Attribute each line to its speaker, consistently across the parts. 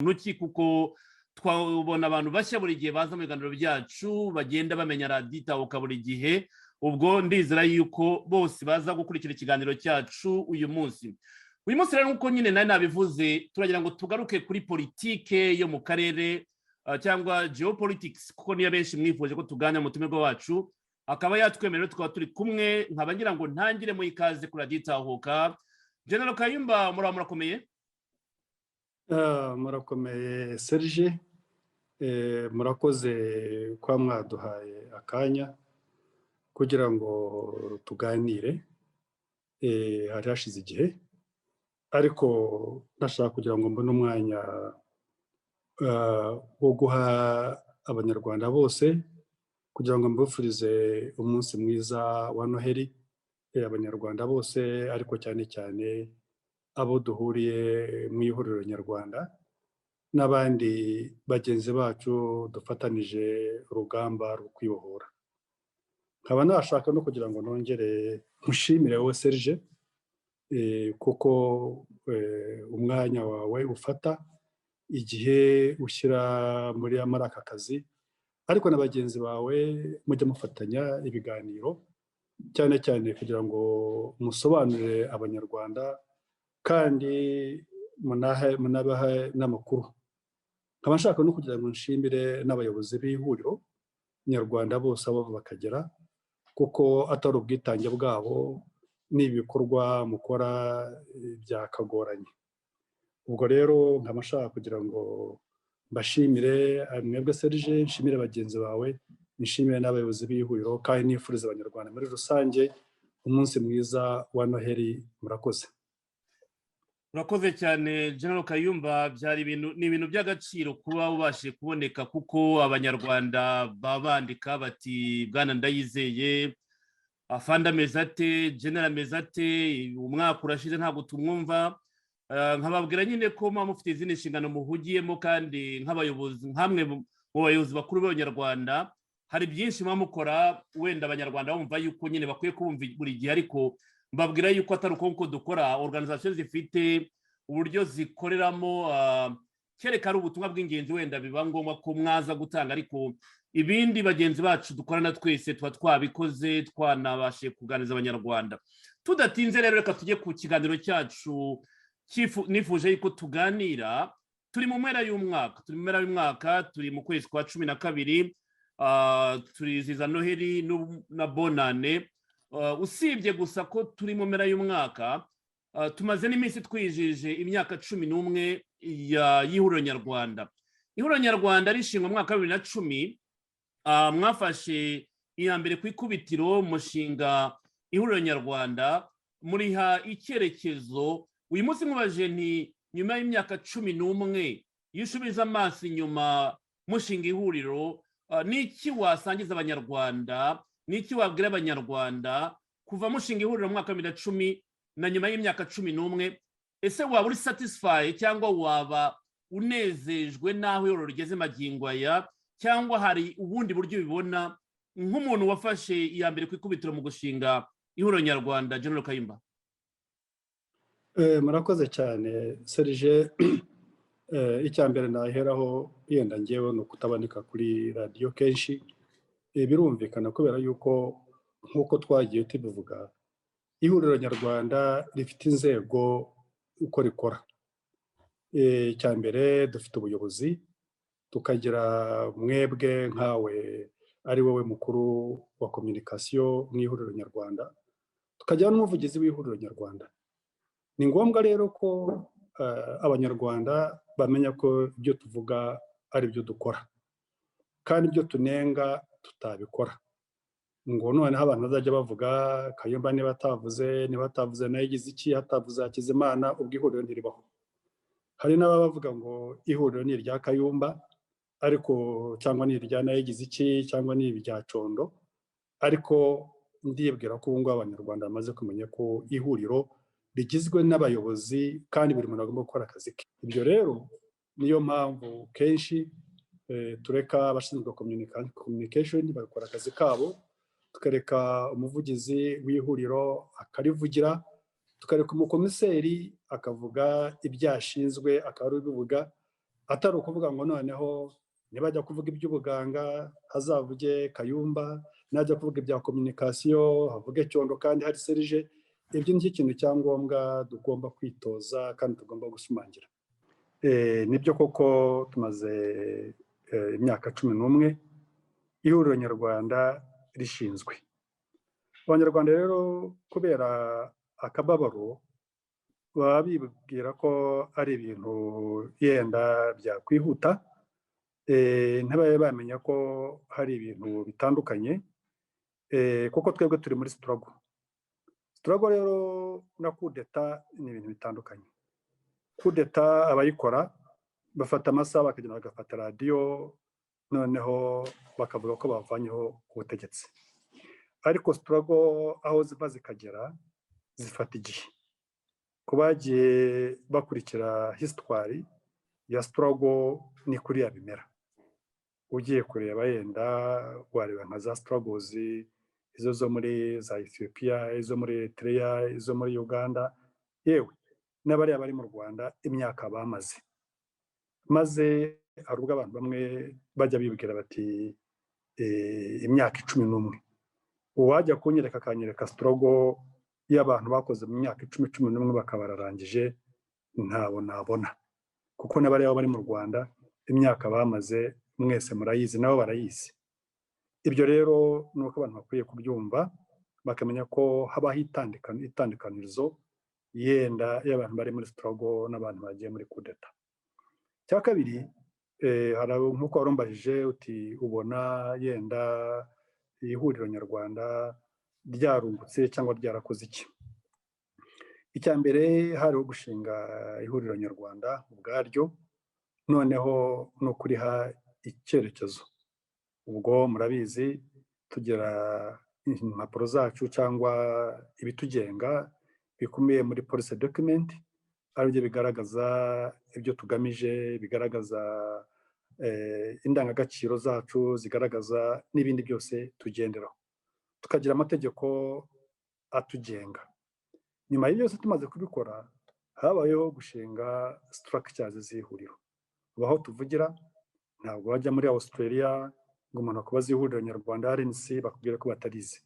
Speaker 1: Muntu kuko twabona abantu bashya buri gihe baza mu biganiro byacu, bagenda bamenya Radiyo Itahuka buri gihe. Ubwo ndizera yuko bose baza gukurikira ikiganiro cyacu uyu munsi. Uyu munsi rero, nk'uko nyine nari nabivuze, turagira ngo tugaruke kuri politike yo mu karere cyangwa geopolitics, kuko niyo benshi mwifuje ko tuganira. Mu tumirwa wacu akaba yatwemerera, tukaba turi kumwe. Nkaba ngira ngo ntangire mu ikaze kuri Radiyo Itahuka, General Kayumba. Muraba murakomeye?
Speaker 2: Murakomeye Serge, murakoze kuba mwaduhaye akanya kugira ngo tuganire. Hari hashize igihe, ariko ndashaka kugira ngo mbone umwanya wo guha Abanyarwanda bose kugira ngo mbifurize umunsi mwiza wa Noheli, Abanyarwanda bose, ariko cyane cyane abo duhuriye mu Ihuriro Nyarwanda n'abandi bagenzi bacu dufatanije urugamba rwo kwibohora. Nkaba nashaka no kugira ngo nongere nkushimire wowe Serge, kuko umwanya wawe ufata, igihe ushyira muri aka kazi, ariko na bagenzi bawe mujya mufatanya ibiganiro, cyane cyane kugira ngo musobanurire Abanyarwanda kandi munabahe n'amakuru. Nkaba nshaka no kugira ngo nshimire n'abayobozi b'Ihuriro Nyarwanda bose aho bakagera, kuko atari ubwitange bwabo n'ibikorwa mukora byakagoranye. Ubwo rero nkaba nshaka kugira ngo mbashimire mwebwe Serge, nshimire bagenzi bawe, nshimire n'abayobozi b'ihuriro, kandi nifuriza Abanyarwanda muri rusange umunsi mwiza wa Noheli. Murakoze.
Speaker 1: Urakoze cyane, General Kayumba. Byari ibintu, ni ibintu by'agaciro kuba ubashije kuboneka, kuko Abanyarwanda baba bandika bati: "Bwana Ndayizeye afande ameze ate? General ameze ate? Umwaka urashize ntabwo tumwumva." Nkababwira nyine ko muba mufite izindi nshingano muhugiyemo, kandi nk'abayobozi, nk'amwe mu bayobozi bakuru b'Abanyarwanda, hari byinshi muba mukora wenda Abanyarwanda bumva yuko nyine bakwiye kubumva buri gihe. Ariko mbabwira yuko atari uko nguko dukora. Organization zifite uburyo zikoreramo, kereka ari ubutumwa bw'ingenzi wenda biba ngombwa ko mwaza gutanga, ariko ibindi bagenzi bacu dukorana twese tuba twabikoze, twanabashije kuganiriza Abanyarwanda. Tudatinze rero, reka tujye ku kiganiro cyacu nifuje yuko tuganira. Turi mu mpera y'umwaka, turi mu mpera y'umwaka, turi mu kwezi kwa 12, turiziza Noheli na Bonane. Usibye gusa ko turi mu mpera y'umwaka, tumaze n'iminsi twijije imyaka 11 y'Ihuriro Nyarwanda. Ihuriro Nyarwanda rishingwa mu mwaka wa 2010, mwafashe iya mbere ku ikubitiro, mushinga Ihuriro Nyarwanda, muriha icyerekezo. Uyu munsi mubaje nti: nyuma y'imyaka 11, iyo usubiza amaso inyuma mushinga ihuriro, n'iki wasangiza Abanyarwanda, n'iki wabwira Abanyarwanda kuva mushinga ihuriro mu mwaka wa 2010 na nyuma y'imyaka 11? Ese waba uri satisfied cyangwa waba unezejwe n'aho ihuriro rigeze magingo aya, cyangwa hari ubundi buryo ubibona nk'umuntu wafashe iya mbere ku ikubitiro mu gushinga Ihuriro Nyarwanda, General Kayumba?
Speaker 2: Murakoze cyane, Serge. Icya mbere naheraho yenda ngewe ni ukutaboneka kuri radiyo kenshi. Birumvikana, kubera yuko nk'uko twagiye tubivuga, Ihuriro Nyarwanda rifite inzego uko rikora. Icya mbere, dufite ubuyobozi, tukagira mwebwe nkawe ari wowe mukuru wa communication mu Ihuriro Nyarwanda, tukagira n'umuvugizi w'Ihuriro Nyarwanda. Ni ngombwa rero ko Abanyarwanda bamenya ko ibyo tuvuga ari byo dukora, kandi ibyo tunenga tutabikora, ngo noneho abantu bazajya bavuga Kayumba niba atavuze, niba atavuze nayo igize iki, atavuze Hakizimana, ubwo ihuriro ntiribaho. Hari n'ababa bavuga ngo ihuriro ni irya Kayumba, ariko cyangwa ni irya nayo igize iki, cyangwa ni irya Condo. Ariko ndibwira ko ubu ngubu Abanyarwanda bamaze kumenya ko ihuriro rigizwe n'abayobozi, kandi buri muntu agomba gukora akazi ke. Ibyo rero niyo mpamvu kenshi tureka abashinzwe communication bagakora akazi kabo, tukareka umuvugizi w'ihuriro akarivugira, tukareka umukomiseri akavuga ibyo ashinzwe, akaba ari ubivuga. Atari ukuvuga ngo noneho nibajya kuvuga iby'ubuganga hazavuge Kayumba, najya kuvuga ibya communication havuge Cyondo kandi hari Serge. Ibyo ni cyo kintu cya ngombwa tugomba kwitoza kandi tugomba gushimangira. Nibyo koko, tumaze imyaka 11 Ihuriro Nyarwanda rishinzwe. Abanyarwanda rero, kubera akababaro, baba bibwira ko ari ibintu yenda byakwihuta, ntibabe bamenya ko hari ibintu bitandukanye, kuko twebwe turi muri struggle. Struggle rero na kudeta ni ibintu bitandukanye. Kudeta, abayikora bafata amasaha, bakagenda bagafata radiyo, noneho bakavuga ko bavanyeho ubutegetsi. Ariko struggle, aho ziva zikagera, zifata igihe. Ku bagiye bakurikira histoire ya struggle, ni kuriya bimera. Ugiye kureba, yenda wareba nka za struggles, izo zo muri za Ethiopia, izo muri Eritrea, izo muri Uganda, yewe n'abariya bari mu Rwanda, imyaka bamaze. Maze hari ubwo abantu bamwe bajya bibwira bati imyaka 11. Uwajya kunyereka, akanyereka struggle y'abantu bakoze mu myaka 10, 11, bakaba bararangije, ntabo nabona, kuko n'abariya bari mu Rwanda imyaka bamaze mwese murayizi, nabo barayizi. Ibyo rero ni uko abantu bakwiye kubyumva, bakamenya ko habaho itandukanirizo yenda y'abantu bari muri struggle n'abantu bagiye muri kudeta. Cya kabiri, nk'uko warumbajije uti ubona yenda Ihuriro Nyarwanda ryarungutse cyangwa ryarakoze iki? Icya mbere, hariho gushinga Ihuriro Nyarwanda ubwaryo, noneho no kuriha icyerekezo. Ubwo murabizi, tugira impapuro zacu cyangwa ibitugenga bikubiye muri policy document, aribyo bigaragaza ibyo tugamije, bigaragaza indangagaciro zacu, zigaragaza n'ibindi byose tugenderaho. Tukagira amategeko atugenga. Nyuma y'ibyo byose tumaze kubikora, habayeho gushinga structures z'ihuriro. Aho tuvugira, ntabwo wajya muri Australia ngo umuntu akubaze Ihuriro Nyarwanda RNC, bakubwira ko batarizi.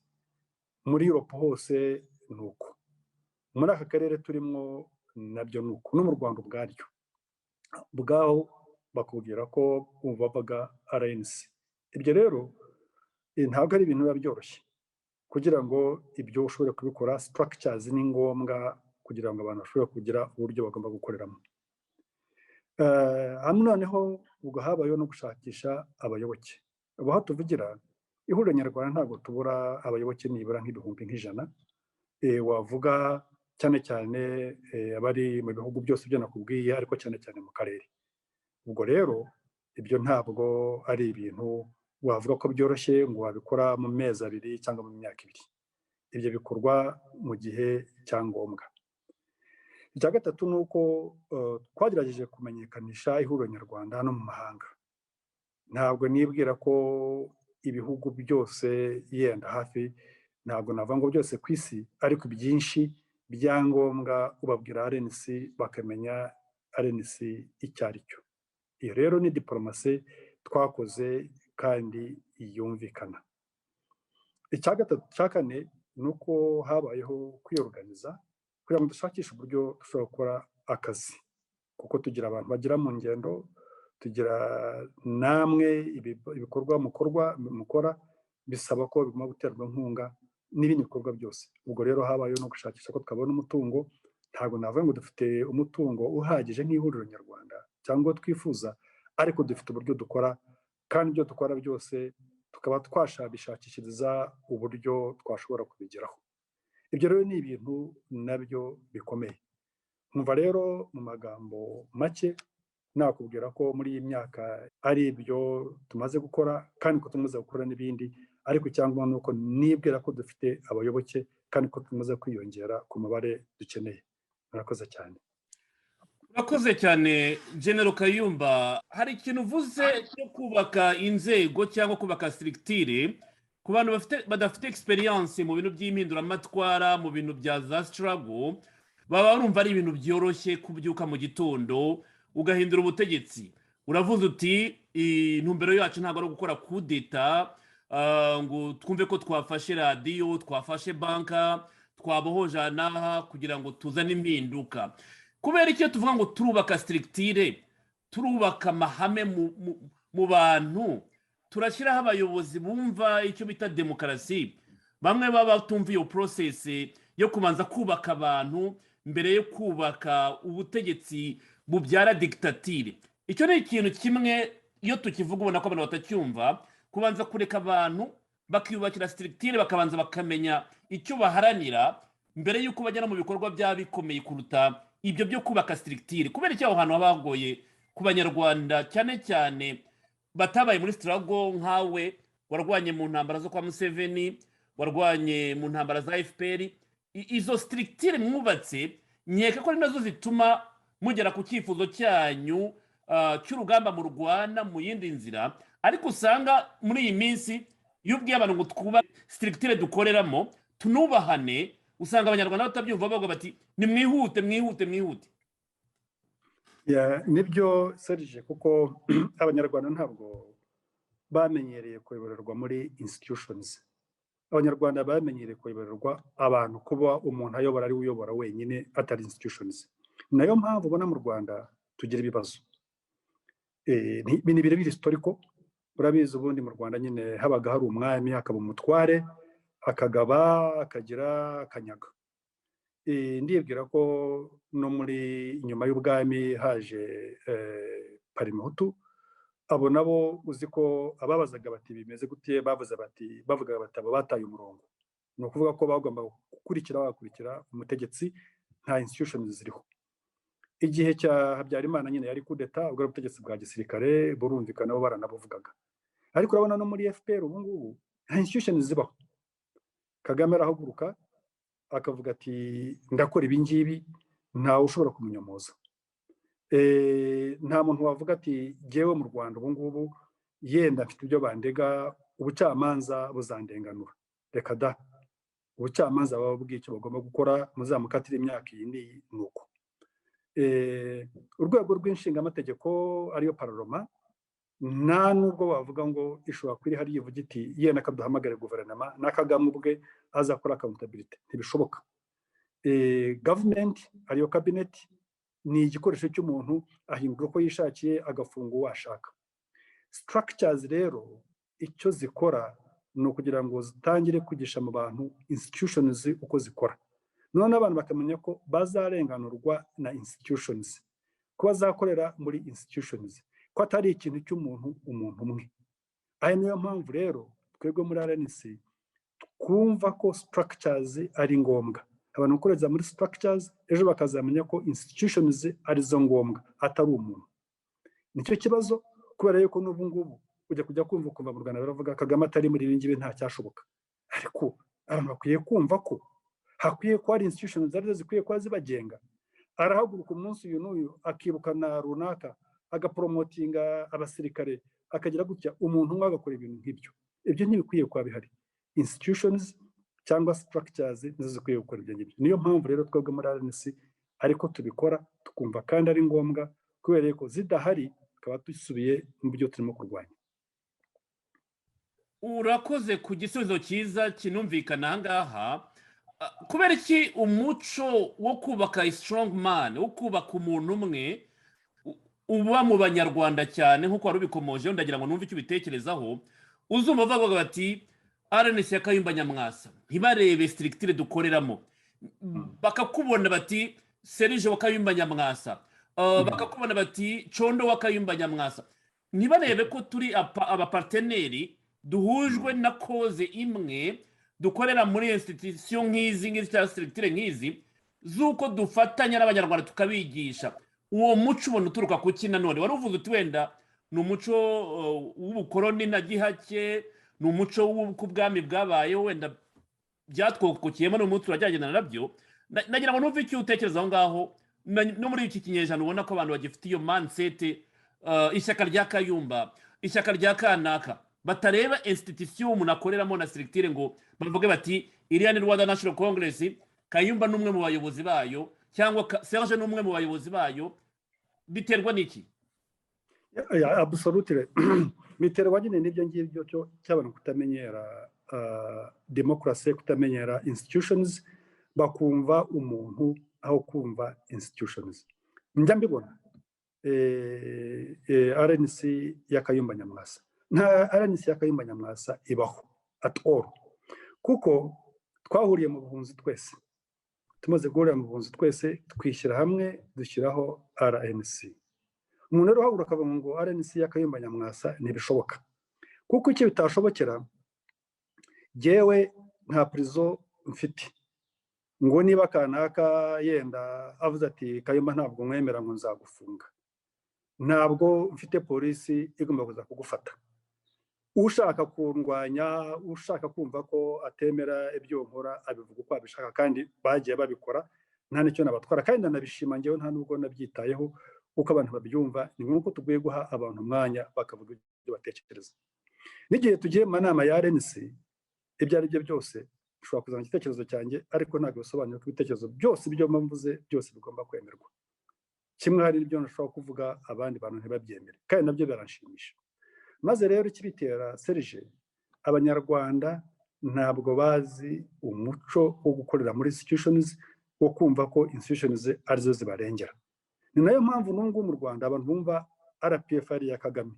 Speaker 2: Muri Europe hose ni uko, muri aka karere turimo nabyo ni uko, no mu Rwanda ubwaryo ubwaho bakubwira ko bavuga RNC. Ibyo rero ntabwo ari ibintu biba byoroshye. Kugira ngo ibyo ushobore kubikora, structures ni ngombwa kugira ngo abantu bashobore kugira uburyo bagomba gukoreramo hamwe. Noneho ubwo habayeho no gushakisha abayoboke. Ubu aho tuvugira, Ihuriro Nyarwanda, ntabwo tubura abayoboke, nibura nk'ibihumbi nk'ijana wavuga, cyane cyane abari mu bihugu byose byo nakubwiye, ariko cyane cyane mu karere. Ubwo rero ibyo ntabwo ari ibintu wavuga ko byoroshye ngo wabikora mu mezi 2 cyangwa mu myaka 2. Ibyo bikorwa mu gihe cya ngombwa. Icya gatatu ni uko twagerageje kumenyekanisha Ihuriro Nyarwanda no mu mahanga. Ntabwo nibwira ko ibihugu byose, yenda hafi, ntabwo navuga ngo byose ku isi, ariko byinshi byangombwa ubabwira RNC, bakamenya RNC icyo ari cyo. Iyo rero ni diporomasi twakoze kandi yumvikana. Icya gatatu, cya kane, ni uko habayeho kwiyoruganiza kugira ngo dushakishe uburyo dushobora gukora akazi, kuko tugira abantu bagira mu ngendo, tugira namwe ibikorwa mukorwa mukora bisaba ko bigomba guterwa inkunga n'ibindi bikorwa byose. Ubwo rero habayeho no gushakisha ko twabona umutungo. Ntabwo navuga ngo dufite umutungo uhagije nk'Ihuriro Nyarwanda cyangwa twifuza, ariko dufite uburyo dukora, kandi ibyo dukora byose tukaba twashabishakishiriza uburyo twashobora kubigeraho. Ibyo rero ni ibintu nabyo bikomeye. Nkumva rero mu magambo make nakubwira ko muri iyi myaka ari ibyo tumaze gukora, kandi ko tumaze gukora n'ibindi, ariko icyangombwa ni uko nibwira ko dufite abayoboke kandi ko tumaze kwiyongera ku mubare dukeneye. Murakoze cyane.
Speaker 1: Urakoze cyane, General Kayumba. Hari ikintu uvuze cyo kubaka inzego cyangwa kubaka structure. Ku bantu badafite experience mu bintu by'impinduramatwara, mu bintu bya za struggle, baba barumva ari ibintu byoroshye kubyuka mu gitondo ugahindura ubutegetsi. Uravuze uti intumbero yacu ntabwo ari ugukora kudeta ngo twumve ko twafashe radiyo, twafashe banka, twabohoje aha n'aha kugira ngo tuzane impinduka. Kubera icyo tuvuga ngo turubaka structure, turubaka amahame mu bantu, turashyiraho abayobozi bumva icyo bita demokarasi. Bamwe baba batumva iyo process yo kubanza kubaka abantu mbere yo kubaka ubutegetsi bubyara dictature. Icyo ni ikintu kimwe iyo tukivuga ubona ko abantu batacyumva, kubanza kureka abantu bakiyubakira structure, bakabanza bakamenya icyo baharanira mbere y'uko bajya no mu bikorwa byaba bikomeye kuruta ibyo byo kubaka structure. Kubera icyo aho hantu haba hagoye ku Banyarwanda, cyane cyane batabaye muri struggle nkawe warwanye mu ntambara zo kwa Museveni, warwanye mu ntambara za FPR. Izo structure mwubatse, nkeka ko ari nazo zituma mugera ku cyifuzo cyanyu cy'urugamba murwana mu yindi nzira. Ariko usanga muri iyi minsi iyo ubwiye abantu ngo twubake structure dukoreramo, tunubahane, usanga Abanyarwanda batabyumva, bavuga bati nimwihute, mwihute, mwihute.
Speaker 2: Nibyo Serge, kuko Abanyarwanda ntabwo bamenyereye kuyoborerwa muri institutions. Abanyarwanda bamenyereye kuyoborerwa abantu, kuba umuntu ayobora ari we uyobora wenyine, atari institutions. Nayo mpamvu ubona mu Rwanda tugira ibibazo. Ni birebire, historical. Urabizi, ubundi mu Rwanda nyine habaga hari umwami, hakaba umutware, akagaba, akagira akanyaga. Ndibwira ko no muri nyuma y'ubwami haje Parmehutu. Abo nabo uzi ko ababazaga bati bimeze gute, bavuze bati, bavugaga bati abo bataye umurongo. Ni ukuvuga ko bagomba gukurikira, bagakurikira umutegetsi, nta institutions ziriho. Igihe cya Habyarimana nyine yari kudeta, ubwo ari ubutegetsi bwa gisirikare, burumvikana, bo baranabuvugaga. Ariko urabona no muri FPR ubu ngubu nta institution zibaho. Kagame arahaguruka akavuga ati ndakora ibi ngibi, ntawe ushobora kumunyomoza. Nta muntu wavuga ati jyewe mu Rwanda ubu ngubu yenda mfite ibyo bandega, ubucamanza buzandenganura. Reka da, ubucamanza baba bubwiye icyo bagomba gukora, muzamukatire imyaka iyi n'iyi. Ni uko urwego rw'inshingamategeko, ariyo parlement, nta nubwo bavuga ngo ishobora kuba iri hariya ivuga iti yenda akaduhamagare guverinoma na Kagame ubwe azakora accountability, ntibishoboka. Government, ariyo cabinet, ni igikoresho cy'umuntu, ahindura uko yishakiye, agafunga uwo ashaka. Structures rero icyo zikora ni ukugira ngo zitangire kwigisha mu bantu institutions uko zikora, none abantu bakamenya ko bazarenganurwa na institutions, ko bazakorera muri institutions, ko atari ikintu cy'umuntu, umuntu umwe. Aya niyo mpamvu rero twebwe muri RNC twumva ko structures ari ngombwa, abantu gukoreza muri structures, ejo bakazamenya ko institutions arizo ngombwa, atari umuntu. Nicyo kibazo, kubera yuko n'ubu ngubu ujya kujya kumva ukumva mu Rwanda baravuga Kagame atari muri ibi ngibi ntacyashoboka. Ariko abantu bakwiye kumva ko hakwiye kuba hari institutions arizo zikwiye kuba zibagenga. Arahaguruka umunsi uyu n'uyu akirukana runaka, agapromotinga abasirikare, akagira gutya, umuntu umwe agakora ibintu nk'ibyo. Ibyo ntibikwiye kuba bihari. Institutions cyangwa structures nizo zikwiye gukora ibyo ngibyo. Niyo mpamvu rero twebwe muri RNC ariko tubikora, tukumva kandi ari ngombwa, kubera ko zidahari tukaba dusubiye mu byo turimo kurwanya.
Speaker 1: Urakoze ku gisubizo cyiza kinumvikana. Aha ngaha, kubera iki umuco wo kubaka strong man, wo kubaka umuntu umwe, uba mu Banyarwanda cyane nk'uko wari ubikomojeho? Ndagira ngo numve icyo ubitekerezaho. Uzumva bavuga bati RNC ya Kayumba Nyamwasa, ntibarebe structure dukoreramo, bakakubona bati Serge wa Kayumba Nyamwasa, bakakubona bati Condo wa Kayumba Nyamwasa, ntibarebe ko turi abapartenaires duhujwe na cause imwe, dukorera muri institution nk'izi ngizi cyangwa structure nk'izi, z'uko dufatanya n'Abanyarwanda tukabigisha. Uwo muco ubona uturuka ku ki? Nanone wari uvuze uti wenda ni umuco w'ubukoroni na gihake, ni umuco w'uko ubwami bwabayeho, wenda byatwokokeyemo n'umunsi turajyagenda nabyo. Nagira ngo numve icyo utekereza aho ngaho. No muri iki kinyejana ubona ko abantu bagifite iyo mindset, ishyaka rya Kayumba, ishyaka rya kanaka, batareba institution umuntu akoreramo na structure ngo bavuge bati iriya ni Rwanda National Congress, Kayumba ni umwe mu bayobozi bayo, cyangwa Serge ni umwe mu bayobozi bayo. Biterwa n'iki?
Speaker 2: Absolutely, biterwa nyine n'ibyo ngibyo cyo cy'abantu kutamenyera demokarasi, kutamenyera institutions, bakumva umuntu aho kumva institutions. Njya mbibona, RNC ya Kayumba Nyamwasa, nta RNC ya Kayumba Nyamwasa ibaho at all, kuko twahuriye mu buhunzi twese. Tumaze guhurira mu buhunzi twese, twishyira hamwe, dushyiraho RNC. Umuntu rero uhaguruka akavuga ngo RNC ya Kayumba Nyamwasa, ntibishoboka. Kuko icyo bitashobokera, jyewe nta prison mfite ngo niba kanaka yenda avuze ati: "Kayumba, ntabwo mwemera", ngo nzagufunga. Ntabwo mfite polisi igomba kuza kugufata. Ushaka kundwanya, ushaka kumva ko atemera ibyo nkora, abivuga uko abishaka, kandi bagiye babikora, nta n'icyo nabatwara, kandi ndanabishima. Ngewe nta nubwo nabyitayeho uko abantu babyumva. Ni ngombwa ko tugwiye guha abantu umwanya bakavuga ibyo batekereza. N'igihe tugiye mu manama ya RNC, ibyo ari byo byose, ushobora kuzana igitekerezo cyanjye, ariko ntabwo bisobanura ko ibitekerezo byose ibyo mvuze byose bigomba kwemerwa kimwe. Hari ibyo nashobora kuvuga abandi bantu ntibabyemere, kandi nabyo biranshimisha. Maze rero ikibitera, Serge, Abanyarwanda ntabwo bazi umuco wo gukorera muri institutions, wo kumva ko institutions arizo zibarengera. Ni nayo mpamvu n'ubu mu Rwanda abantu bumva RPF ari iya Kagame,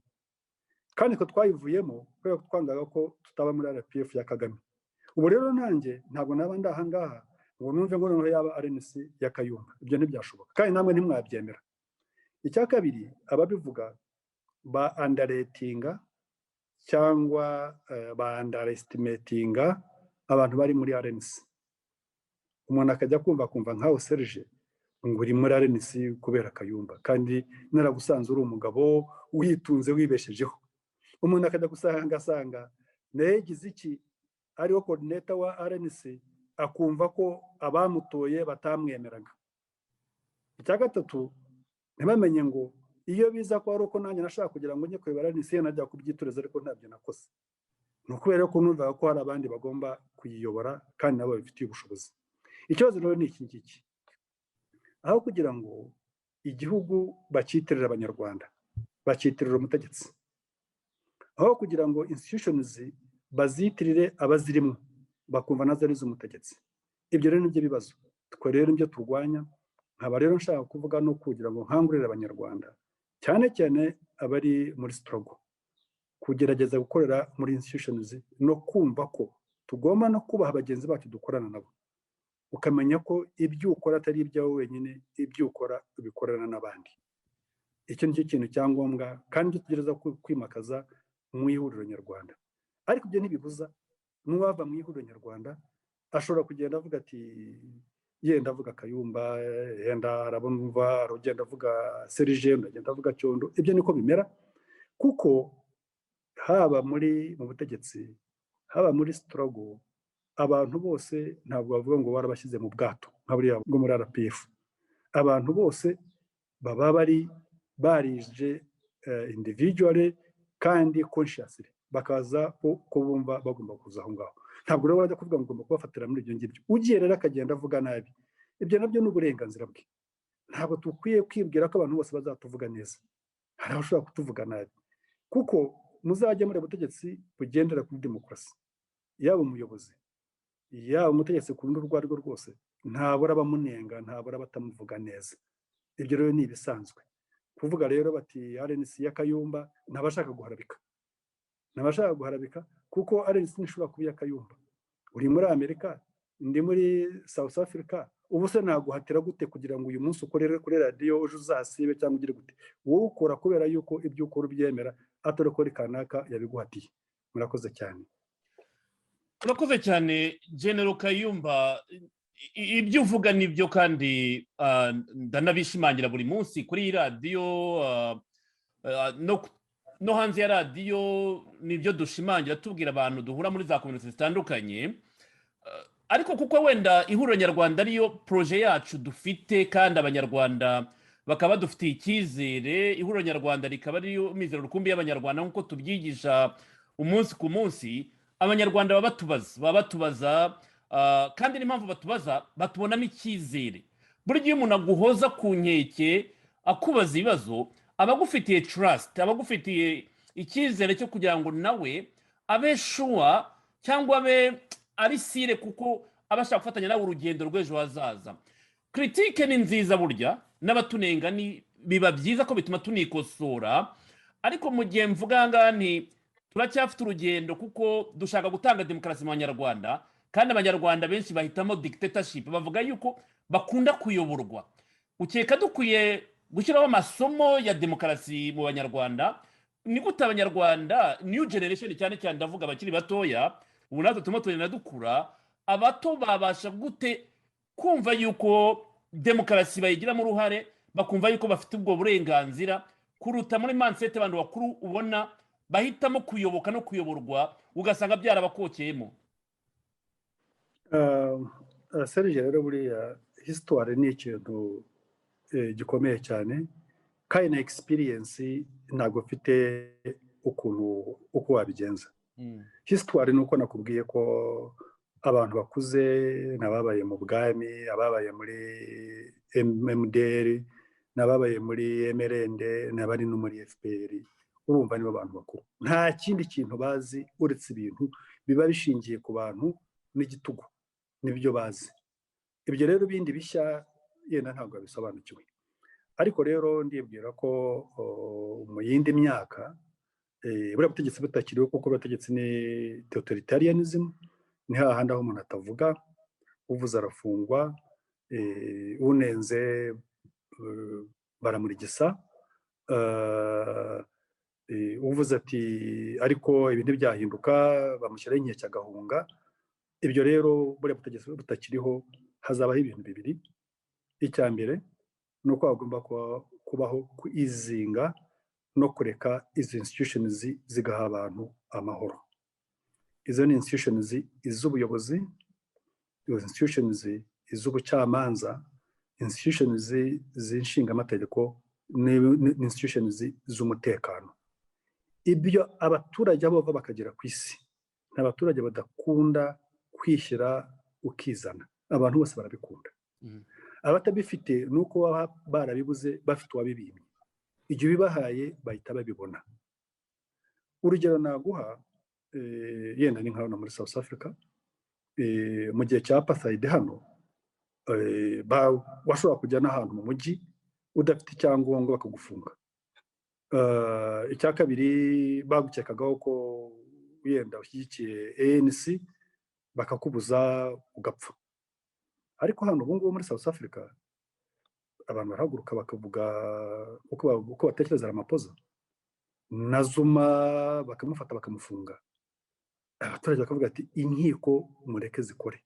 Speaker 2: kandi ko twayivuyemo kubera ko twangaga ko tutaba muri RPF ya Kagame. Ubu rero nanjye ntabwo naba ndi ahangaha ngo numve ngo noneho yaba RNC ya Kayumba. Ibyo ntibyashoboka, kandi namwe ntimwabyemera. Icya kabiri, ababivuga ba underratinga cyangwa ba underestimatinga abantu bari muri RNC. Umuntu akajya kumva akumva nkawe, Serge, ngo uri muri RNC kubera Kayumba, kandi naragusanze uri umugabo witunze, wibeshejeho. Umuntu akajya gusanga asanga naye yagize iki, ariwo coordinator wa RNC, akumva ko abamutoye batamwemeraga. Icya gatatu, ntibamenye ngo iyo biza ko ari uko nanjye nashaka kugira ngo njye kuyobora RNC, najya kubyitoreza, ariko ntabyo nakoze. Ni ukubera ko numvaga ko hari abandi bagomba kuyiyobora kandi nabo babifitiye ubushobozi. Ikibazo rero ni iki ngiki: aho kugira ngo igihugu bacyitirire Abanyarwanda, bacyitirira umutegetsi. Aho kugira ngo institutions bazitirire abazirimo, bakumva nazo ari iz'umutegetsi. Ibyo rero nibyo bibazo twe rero nibyo turwanya. Nkaba rero nshaka kuvuga no kugira ngo nkangurire Abanyarwanda, cyane cyane abari muri struggle, kugerageza gukorera muri institutions no kumva ko tugomba no kubaha bagenzi bacu dukorana nabo, ukamenya ko ibyo ukora atari ibyawe wenyine, ibyo ukora ubikorana n'abandi. Icyo nicyo kintu cya ngombwa kandi icyo tugerageza kwimakaza mu Ihuriro Nyarwanda. Ariko ibyo ntibibuza n'uwava mu Ihuriro Nyarwanda ashobora kugenda avuga ati yenda avuga Kayumba, yenda arabumva, aragenda avuga Serge, agenda avuga Cyondo. Ibyo niko bimera, kuko haba muri mu butegetsi, haba muri struggle, abantu bose ntabwo bavuga ngo barabashyize mu bwato nka buriya bwo muri RPF. Abantu bose baba bari barije individually kandi consciously, bakaza ko bumva bagomba kuza aho ngaho. Ntabwo rero wajya kuvuga ngo ugomba kubafatira muri ibyo ngibyo. Ugiye rero akagenda avuga nabi, ibyo nabyo ni uburenganzira bwe. Ntabwo dukwiye kwibwira ko abantu bose bazatuvuga neza. Hari abashobora kutuvuga nabi, kuko muzajya muri butegetsi bugendera kuri demokarasi, yaba umuyobozi, yaba umutegetsi ku rundi urwo ari rwo rwose, ntabura abamunenga, ntabura abatamuvuga neza. Ibyo rero ni ibisanzwe. Kuvuga rero bati RNC ya Kayumba, ntabashaka guharabika, ntabashaka guharabika, kuko RNC ntishobora kuba iya Kayumba. Uri muri Amerika, ndi muri South Africa, ubu se naguhatira gute kugira ngo uyu munsi ukorere kuri radiyo, ejo uzasibe cyangwa ugire gute? Wowe ukora kubera yuko ibyo ukora ubyemera, atari ko kanaka yabiguhatiye. Murakoze cyane.
Speaker 1: Urakoze cyane, General Kayumba. Ibyo uvuga nibyo, kandi ndanabishimangira buri munsi kuri iyi radiyo no hanze ya radiyo. Nibyo dushimangira, tubwira abantu duhura muri za communauté zitandukanye. Ariko kuko wenda Ihuriro Nyarwanda ariyo projet yacu dufite, kandi Abanyarwanda bakaba badufitiye icyizere, Ihuriro Nyarwanda rikaba ariyo mizero rukumbi y'Abanyarwanda nk'uko tubyigisha umunsi ku munsi, Abanyarwanda baba batubaza, kandi n'impamvu batubaza, batubonamo icyizere. Buri gihe umuntu aguhoza ku nkeke akubaza ibibazo, Abagufitiye trust, abagufitiye icyizere cyo kugira ngo nawe abe sure cyangwa abe ari sûr, kuko aba ashaka gufatanya nawe urugendo rw'ejo hazaza. Critique ni nziza burya, n'abatunenga ni biba byiza ko bituma tunikosora. Ariko mu gihe mvuga ngaha nti turacyafite urugendo, kuko dushaka gutanga demokarasi mu Banyarwanda, kandi Abanyarwanda benshi bahitamo dictatorship, bavuga yuko bakunda kuyoborwa. Ukeka dukwiye gushyiraho amasomo ya demokarasi mu Banyarwanda? Ni gute Abanyarwanda, new generation cyane cyane, ndavuga abakiri batoya, ubu natwe turimo tugenda dukura, abato babasha gute kumva yuko demokarasi bayigiramo uruhare, bakumva yuko bafite ubwo burenganzira, kuruta muri mindset abantu bakuru ubona bahitamo kuyoboka no kuyoborwa, ugasanga byarabakokeyemo?
Speaker 2: Serge, rero buriya histoire ni ikintu gikomeye cyane, kandi na experience ntabwo mfite ukuntu uko wabigenza. Histoire ni uko nakubwiye ko abantu bakuze n'ababaye mu bwami, ababaye muri MDR, n'ababaye muri MRND, n'abari no muri FPR, urumva nibo bantu bakuru, nta kindi kintu bazi uretse ibintu biba bishingiye ku bantu n'igitugu, nibyo bazi. Ibyo rero bindi bishya yenda ntabwo babisobanukiwe. Ariko rero ndibwira ko mu yindi myaka buriya butegetsi butakiriho, kuko butegetsi ni totalitarianism, ni hahandi aho umuntu atavuga, uvuze arafungwa, unenze baramurigisa, uvuze ati ariko ibi ntibyahinduka, bamushyiraho inkeke agahunga. Ibyo rero buriya butegetsi butakiriho, hazabaho ibintu bibiri. Icya mbere ni uko hagomba kubaho kwizinga no kureka izi institutions zigaha abantu amahoro. Izo ni institutions iz'ubuyobozi, izo institutions iz'ubucamanza, institutions z'inshingamategeko, ni institutions z'umutekano. Ibyo abaturage aho bava bakagera ku isi, ni abaturage badakunda kwishyira ukizana, abantu bose barabikunda. Abatabifite ni uko baba barabibuze, bafite uwabibimye. Igihe ubibahaye bahita babibona. Urugero naguha yenda ni nka hano muri South Africa mu gihe cya apartheid. Hano washobora kujya n'ahantu mu mujyi udafite icyangombwa bakagufunga. Icya kabiri, bagukekagaho ko wenda ushyigikiye ANC, bakakubuza ugapfa. Ariko hano ubu ngubu muri South Africa abantu barahaguruka bakavuga uko batekereza Ramaphosa na Zuma, bakamufata bakamufunga. Abaturage bakavuga ati inkiko mureke zikore.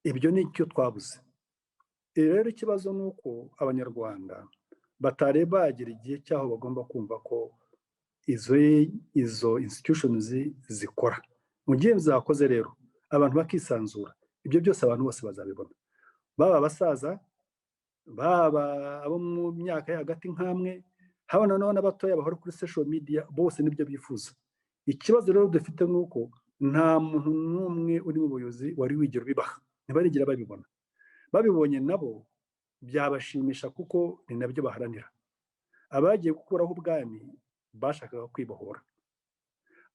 Speaker 2: Ibyo ni cyo twabuze. Rero ikibazo ni uko Abanyarwanda batari bagera igihe cy'aho bagomba kumva ko izo institutions zikora. Mu gihe zakoze rero, abantu bakisanzura, ibyo byose abantu bose bazabibona, baba abasaza, baba abo mu myaka yo hagati nk'amwe, haba noneho n'abatoya bahora kuri social media, bose nibyo bifuza. Ikibazo rero dufite ni uko nta muntu n'umwe uri mu buyobozi wari wigera ubibaha, ntibarigera babibona. Babibonye nabo byabashimisha, kuko ni nabyo baharanira. Abagiye gukuraho ubwami bashakaga kwibohora,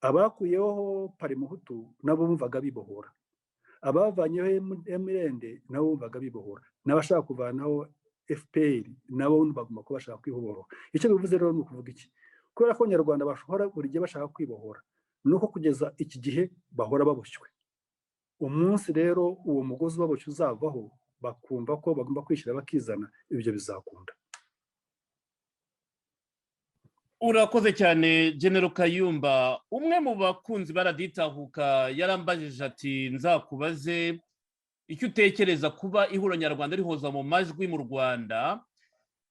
Speaker 2: abakuyeho Parimuhutu nabo bumvaga bibohora, abavanyeho MRND nabo bumvaga bibohora, n'abashaka kuvanaho FPR nabo bagomba kuba bashaka kwibohora. Icyo bivuze rero ni ukuvuga iki? Kubera ko Abanyarwanda bashobora buri gihe bashaka kwibohora, ni uko kugeza iki gihe bahora baboshywe. Umunsi rero uwo mugozi ubaboshye uzavaho, bakumva ko bagomba kwishyira bakizana, ibyo bizakunda.
Speaker 1: Urakoze cyane, General Kayumba. Umwe mu bakunzi baraditahuka yarambajije ati nzakubaze icyo utekereza kuba Ihuriro Nyarwanda rihozwa mu majwi mu Rwanda.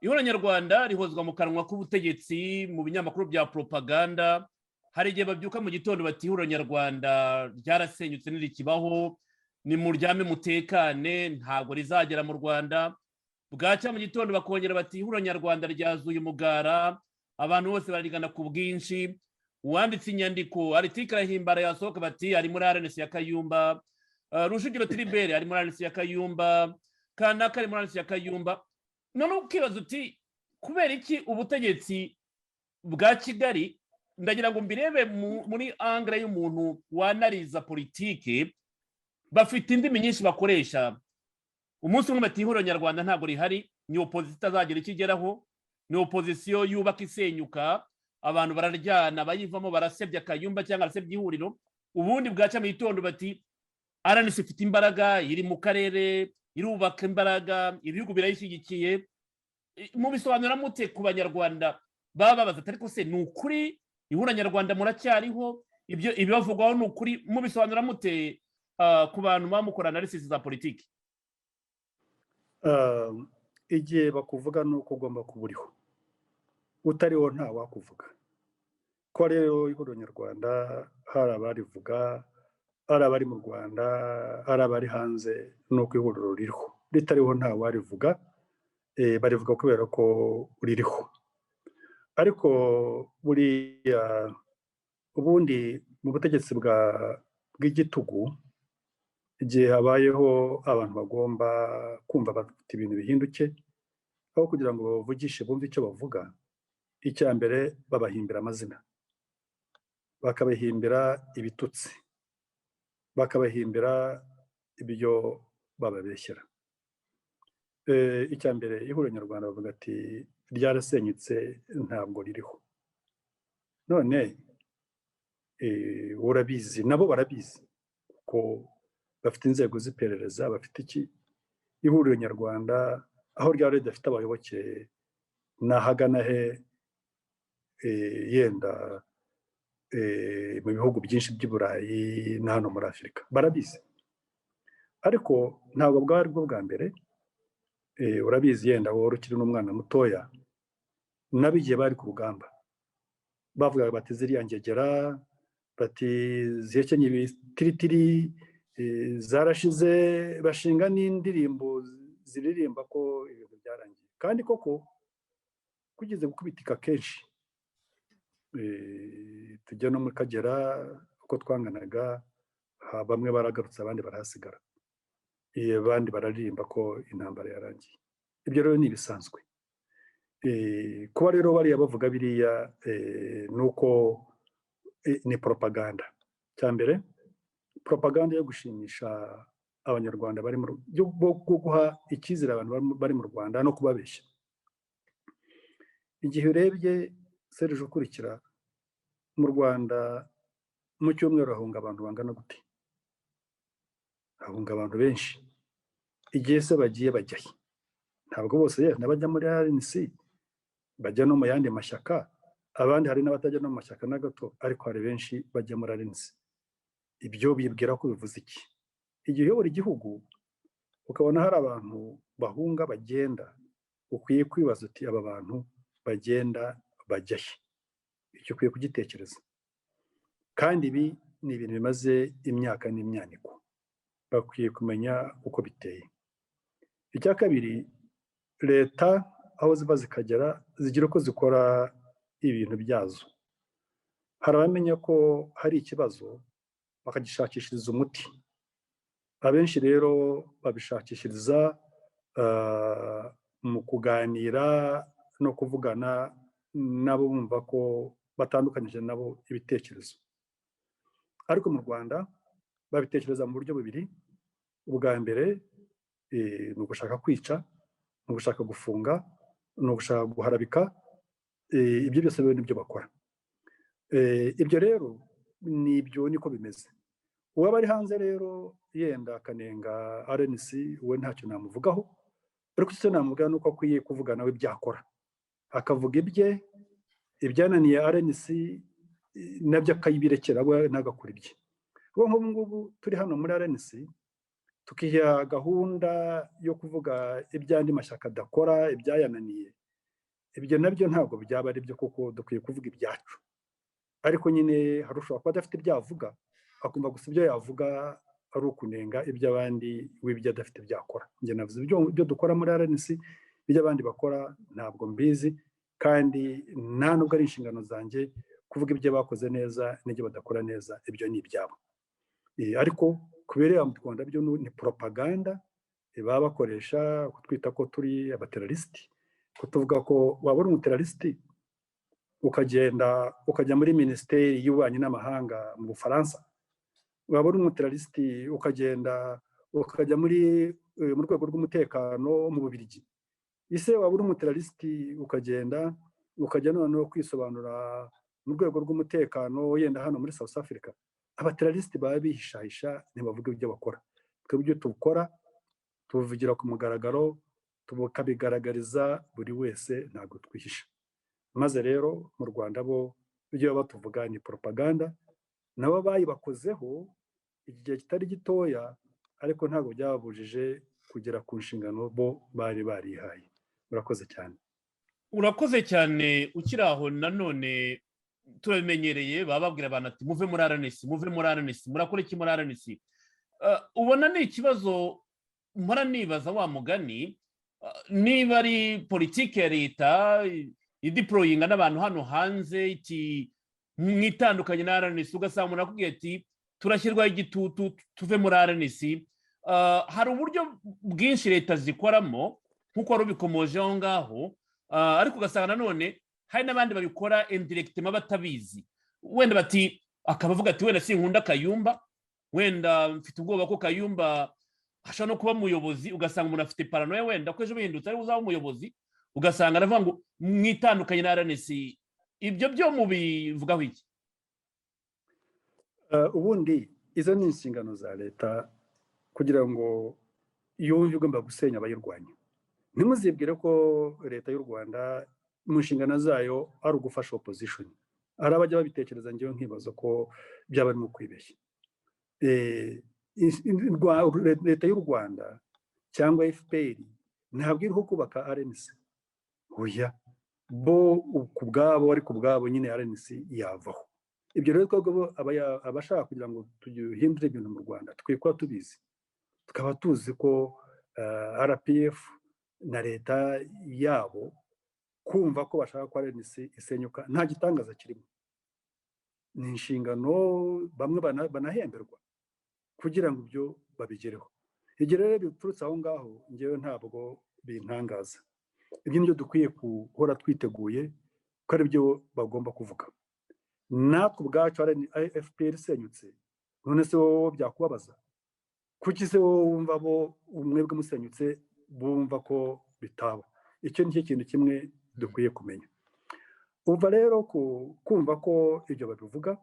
Speaker 1: Ihuriro Nyarwanda rihozwa mu kanwa k'ubutegetsi mu binyamakuru bya propaganda. Hari igihe babyuka mu gitondo bati Ihuriro Nyarwanda ryarasenyutse, ntirikibaho, ni muryame mutekane, ntabwo rizagera mu Rwanda. Bwacya mu gitondo bakongera bati Ihuriro Nyarwanda ryazuye umugara, abantu bose barigana ku bwinshi. Uwanditse inyandiko article arahimbara, yasohoka bati ari muri RNC ya Kayumba. Rujugiro Tribert ari muri RNC ya Kayumba, kanaka ari muri RNC ya Kayumba. None ukibaza uti Kubera iki ubutegetsi bwa Kigali, ndagira ngo mbirebe muri angle y'umuntu wanariza politike, bafite indimi nyinshi bakoresha. Umunsi umwe bati ihuriro nyarwanda ntabwo rihari, ni opozisiyo itazagira icyo igeraho, ni opozisiyo yubaka isenyuka, abantu bararyana, bayivamo barasebya Kayumba cyangwa barasebya ihuriro. Ubundi bwaca mu gitondo bati RNC ifite imbaraga, iri mu karere, irubaka imbaraga, ibihugu birayishyigikiye. Mubisobanura mute ku Banyarwanda baba babaza ati ariko se ni ukuri ihuriro nyarwanda muracyariho, ibyo ibibavugwaho ni ukuri? Mubisobanura mute ku bantu baba mukora analysis za politiki?
Speaker 2: Igihe bakuvuga ni uko ugomba kuba uriho, utariho nta wakuvuga. Ko rero ihuriro nyarwanda hari abarivuga, ari abari mu Rwanda, ari abari hanze, ni uko ihuriro ririho. Ritariho nta warivuga, barivuga kubera ko ririho. Ariko buriya ubundi mu butegetsi bw'igitugu, igihe habayeho abantu bagomba kumva bafite ibintu bihinduke, aho kugira ngo babavugishe bumve icyo bavuga, icya mbere babahimbira amazina, bakabahimbira ibitutsi, bakabahimbira ibyo bababeshyera. Icya mbere ihuriro nyarwanda bavuga ati ryarasenyutse, ntabwo ririho. None urabizi, nabo barabizi kuko bafite inzego z'iperereza, bafite iki. Ihuriro nyarwanda aho ryari ridafite abayoboke ni ahagana he? Yenda mu bihugu byinshi by'i Burayi na hano muri Afurika barabizi. Ariko ntabwo bwari bwo bwa mbere. Urabizi, yenda wowe ukiri n'umwana mutoya, nabo igihe bari ku rugamba bavugaga bati ziriya ngegera, bati zihekenye ibitiritiri, zarashize, bashinga n'indirimbo ziririmba ko ibintu byarangiye. Kandi koko kugeze gukubitika kenshi, tujya no mu Kagera uko twanganaga, bamwe baragarutse, abandi barahasigara, abandi bararirimba ko intambara yarangiye. Ibyo rero ni ibisanzwe. Kuba rero bariya bavuga biriya ni uko ni propaganda. Cya mbere, propaganda yo gushimisha Abanyarwanda bari mu yo guha icyizere abantu bari mu Rwanda no kubabeshya. Igihe urebye, Serge, ukurikira mu Rwanda, mu cyumweru hahunga abantu bangana gute? Hahunga abantu benshi. Igihe se bagiye bajyahe? Ntabwo bose yenda bajya muri RNC, bajya no mu yandi mashyaka. Abandi, hari n'abatajya no mu mashyaka na gato, ariko hari benshi bajya muri RNC. Ibyo bibwira ko bivuze iki? Igihe uyobora igihugu ukabona hari abantu bahunga bagenda, ukwiye kwibaza uti aba bantu bagenda bajya he? Icyo ukwiye kugitekereza. Kandi ibi ni ibintu bimaze imyaka n'imyaniko, bakwiye kumenya uko biteye. Icya kabiri, leta aho ziva zikagera zigira uko zikora ibintu byazo. Hari abamenya ko hari ikibazo bakagishakishiriza umuti. Abenshi rero babishakishiriza mu kuganira no kuvugana nabo bumva ko batandukanyije nabo ibitekerezo. Ariko mu Rwanda babitekereza mu buryo bubiri. Ubwa mbere ni ugushaka kwica, ni ugushaka gufunga, ni ugushaka guharabika. Ibyo byose rero nibyo bakora. Ibyo rero ni ibyo, niko bimeze. Uwaba ari hanze rero yenda akanenga RNC, we ntacyo namuvugaho. Ariko icyo namuvuga ni uko akwiye kuvuga nawe ibyo akora, akavuga ibye. Ibyananiye RNC nabyo akayibirekera, we ntagakora ibye. Kuko nk'ubu ngubu turi hano muri RNC, tukiha gahunda yo kuvuga iby'andi mashyaka adakora, ibyayananiye, ibyo nabyo ntabwo byaba ari byo, kuko dukwiye kuvuga ibyacu. Ariko nyine hari ushobora kuba adafite ibyo avuga, akumva gusa ibyo yavuga ari ukunenga iby'abandi, w'ibyo adafite ibyo akora. Njye navuze ibyo dukora muri RNC, ibyo abandi bakora ntabwo mbizi, kandi nta nubwo ari inshingano zanjye kuvuga ibyo bakoze neza n'ibyo badakora neza. Ibyo ni ibyabo. Ariko ku bireba mu Rwanda byo ni propaganda baba bakoresha kutwita ko turi abaterroristes. Kutuvuga ko waba uri umuterrorisite, ukagenda ukajya muri Minisiteri y'Ububanyi n'Amahanga mu Bufaransa, waba uri umuterrorisite ukagenda ukajya mu rwego rw'umutekano mu Bubirigi, ese waba uri umuterrorisite ukagenda ukajya noneho kwisobanura mu rwego rw'umutekano yenda hano muri South Africa? Abaterrorisite baba bihishahisha, ntibavuga ibyo bakora. Twebwe ibyo dukora tubivugira ku mugaragaro, tukabigaragariza buri wese, ntabwo twihisha. Maze rero mu Rwanda bo ibyo baba batuvuga ni propaganda, nabo bayibakozeho igihe kitari gitoya, ariko ntabwo byababujije kugera ku nshingano bo bari barihaye. Urakoze cyane.
Speaker 1: Urakoze cyane. Ukiri aho nanone, turabimenyereye, baba babwira abantu ati: "Muve muri RNC, muve muri RNC, murakora iki muri RNC?" Ubona ni ikibazo mpora nibaza wa mugani, niba ari politiki ya leta ideployinga n'abantu hano hanze iti: "Mwitandukanye na RNC", ugasanga umuntu akubwiye ati: "Turashyirwaho igitutu tuve muri RNC." Hari uburyo bwinshi leta zikoramo nk'uko wari ubikomoje aho ngaho, ariko ugasanga nanone hari n'abandi babikora indirectement batabizi. Wenda bati, akaba avuga ati: "Wenda sinkunda Kayumba, wenda mfite ubwoba ko Kayumba ashobora no kuba umuyobozi." Ugasanga umuntu afite paranoia wenda ko ejo bihindutse ari uzaba umuyobozi, ugasanga aravuga ngo mwitandukanye na RNC. Ibyo byo mubivugaho iki?
Speaker 2: Ubundi izo ni inshingano za leta kugira ngo yumve igomba gusenya abayirwanya. Ntimuzibwire ko leta y'u Rwanda mu nshingano zayo ari ugufasha opposition. Hari abajya babitekereza, ngewe nkibaza ko byaba arimo kwibeshya. Leta y'u Rwanda cyangwa FPR ntabwo iriho kubaka RNC, oya. Bo ku bwabo, ariko ubwabo nyine RNC yavaho. Ibyo rero twebwe abashaka kugira ngo duhindure ibintu mu Rwanda tukwiye kuba tubizi, tukaba tuzi ko RPF na leta yabo kumva ko bashaka ko RNC isenyuka nta gitangaza kirimo. Ni inshingano bamwe banahemberwa kugira ngo ibyo babigereho. Ibyo rero biturutse aho ngaho, ngewe ntabwo bintangaza. Ibyo nibyo dukwiye guhora twiteguye ko ari byo bagomba kuvuga. Natwe ubwacu FPR isenyutse, none se wowe byakubabaza? Kuki se wowe wumva bo mwebwe musenyutse bumva ko bitaba? Icyo ni cyo kintu kimwe dukwiye kumenya. Umva rero, kumva ko ibyo babivuga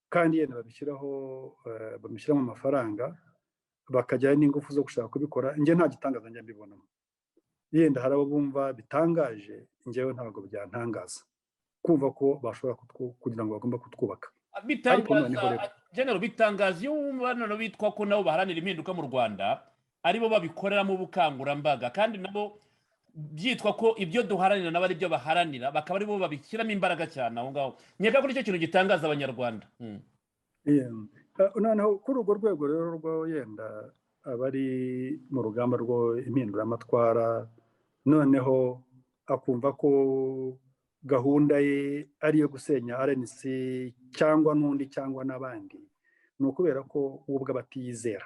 Speaker 2: kandi yenda babishyiraho, babishyiramo amafaranga, bakajyayo n'ingufu zo gushaka kubikora, njye nta gitangaza njya mbibonamo. Yenda hari abo bumva bitangaje, njyewe ntabwo byantangaza kumva ko bashobora kugira ngo bagomba kutwubaka.
Speaker 1: Bitangaza, general, bitangaza iyo wumva noneho bitwa ko nabo baharanira impinduka mu Rwanda aribo babikoreramo ubukangurambaga, kandi nabo byitwa ko ibyo duharanira nabo ari byo baharanira, bakaba aribo babishyiramo imbaraga cyane aho ngaho. Nkeka ko nicyo kintu gitangaza Abanyarwanda.
Speaker 2: Noneho kuri urwo rwego rero rwo yenda abari mu rugamba rwo impinduramatwara, noneho akumva ko gahunda ye ari iyo gusenya RNC cyangwa n'undi cyangwa n'abandi, ni ukubera ko we ubwe aba atiyizera.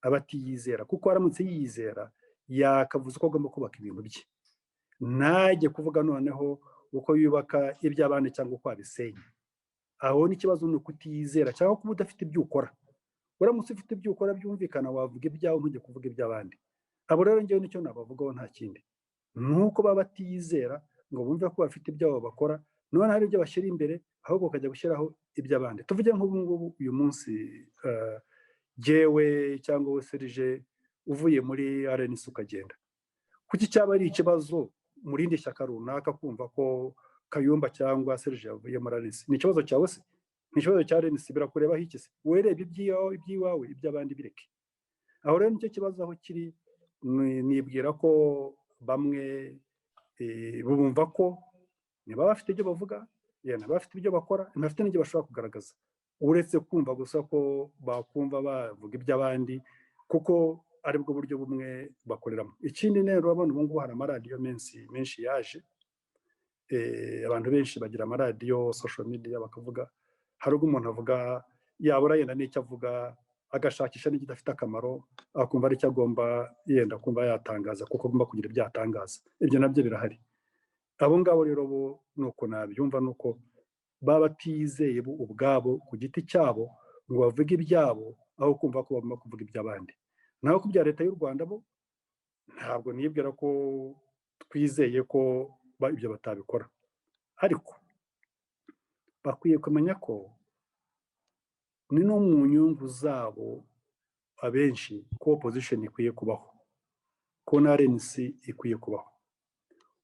Speaker 2: Aba atiyizera, kuko aramutse yiyizera yakavuze uko agomba kubaka ibintu bye, ntajye kuvuga noneho uko yubaka iby'abandi cyangwa uko abisenya. Aho n'ikibazo ni ukutiyizera cyangwa kuba udafite ibyo ukora. Uramutse ufite ibyo ukora byumvikana, wavuga ibyawe, ntujye kuvuga iby'abandi. Abo rero ngewe nicyo nabavugaho, nta kindi, ni uko baba batiyizera ngo bumve ko bafite ibyabo bakora, none hari ibyo bashyira imbere, ahubwo bakajya gushyiraho iby'abandi. Tuvuge nk'ubu ngubu uyu munsi jyewe cyangwa we Serge uvuye muri RNC ukagenda, kuki cyaba ari ikibazo mu rindi shyaka runaka kumva ko Kayumba cyangwa Serge yavuye muri RNC? Ni ikibazo cyawe se? Ni ikibazo cya RNC? Birakurebaho iki se? Werebe iby'iwawe, iby'abandi bireke. Aho rero nicyo kibazo aho kiri. Nibwira ko bamwe bumva ko niba bafite ibyo bavuga, niba bafite ibyo bakora, ntibafite n'ibyo bashobora kugaragaza, uretse kumva gusa ko bakumva bavuga iby'abandi, kuko aribwo buryo bumwe bakoreramo. Ikindi rero, urabona ubu ngubu hari amaradiyo menshi menshi yaje, abantu benshi bagira amaradiyo, social media, bakavuga. Hari ubwo umuntu avuga yabura yenda n'icyo avuga. Agashakisha n'ikidafite akamaro, akumva aricyo agomba yenda kumva yatangaza, kuko agomba kugira ibyo atangaza. Ibyo nabyo birahari. Abo ngabo rero bo ni uko nabyumva, ni uko baba batizeye bo ubwabo ku giti cyabo ngo bavuge ibyabo, aho kumva ko bagomba kuvuga iby'abandi. Naho ku bya leta y'u Rwanda bo, ntabwo nibwira ko twizeye ko ibyo batabikora, ariko bakwiye kumenya ko ni no mu nyungu zabo abenshi ko opposition ikwiye kubaho, ko na RNC ikwiye kubaho.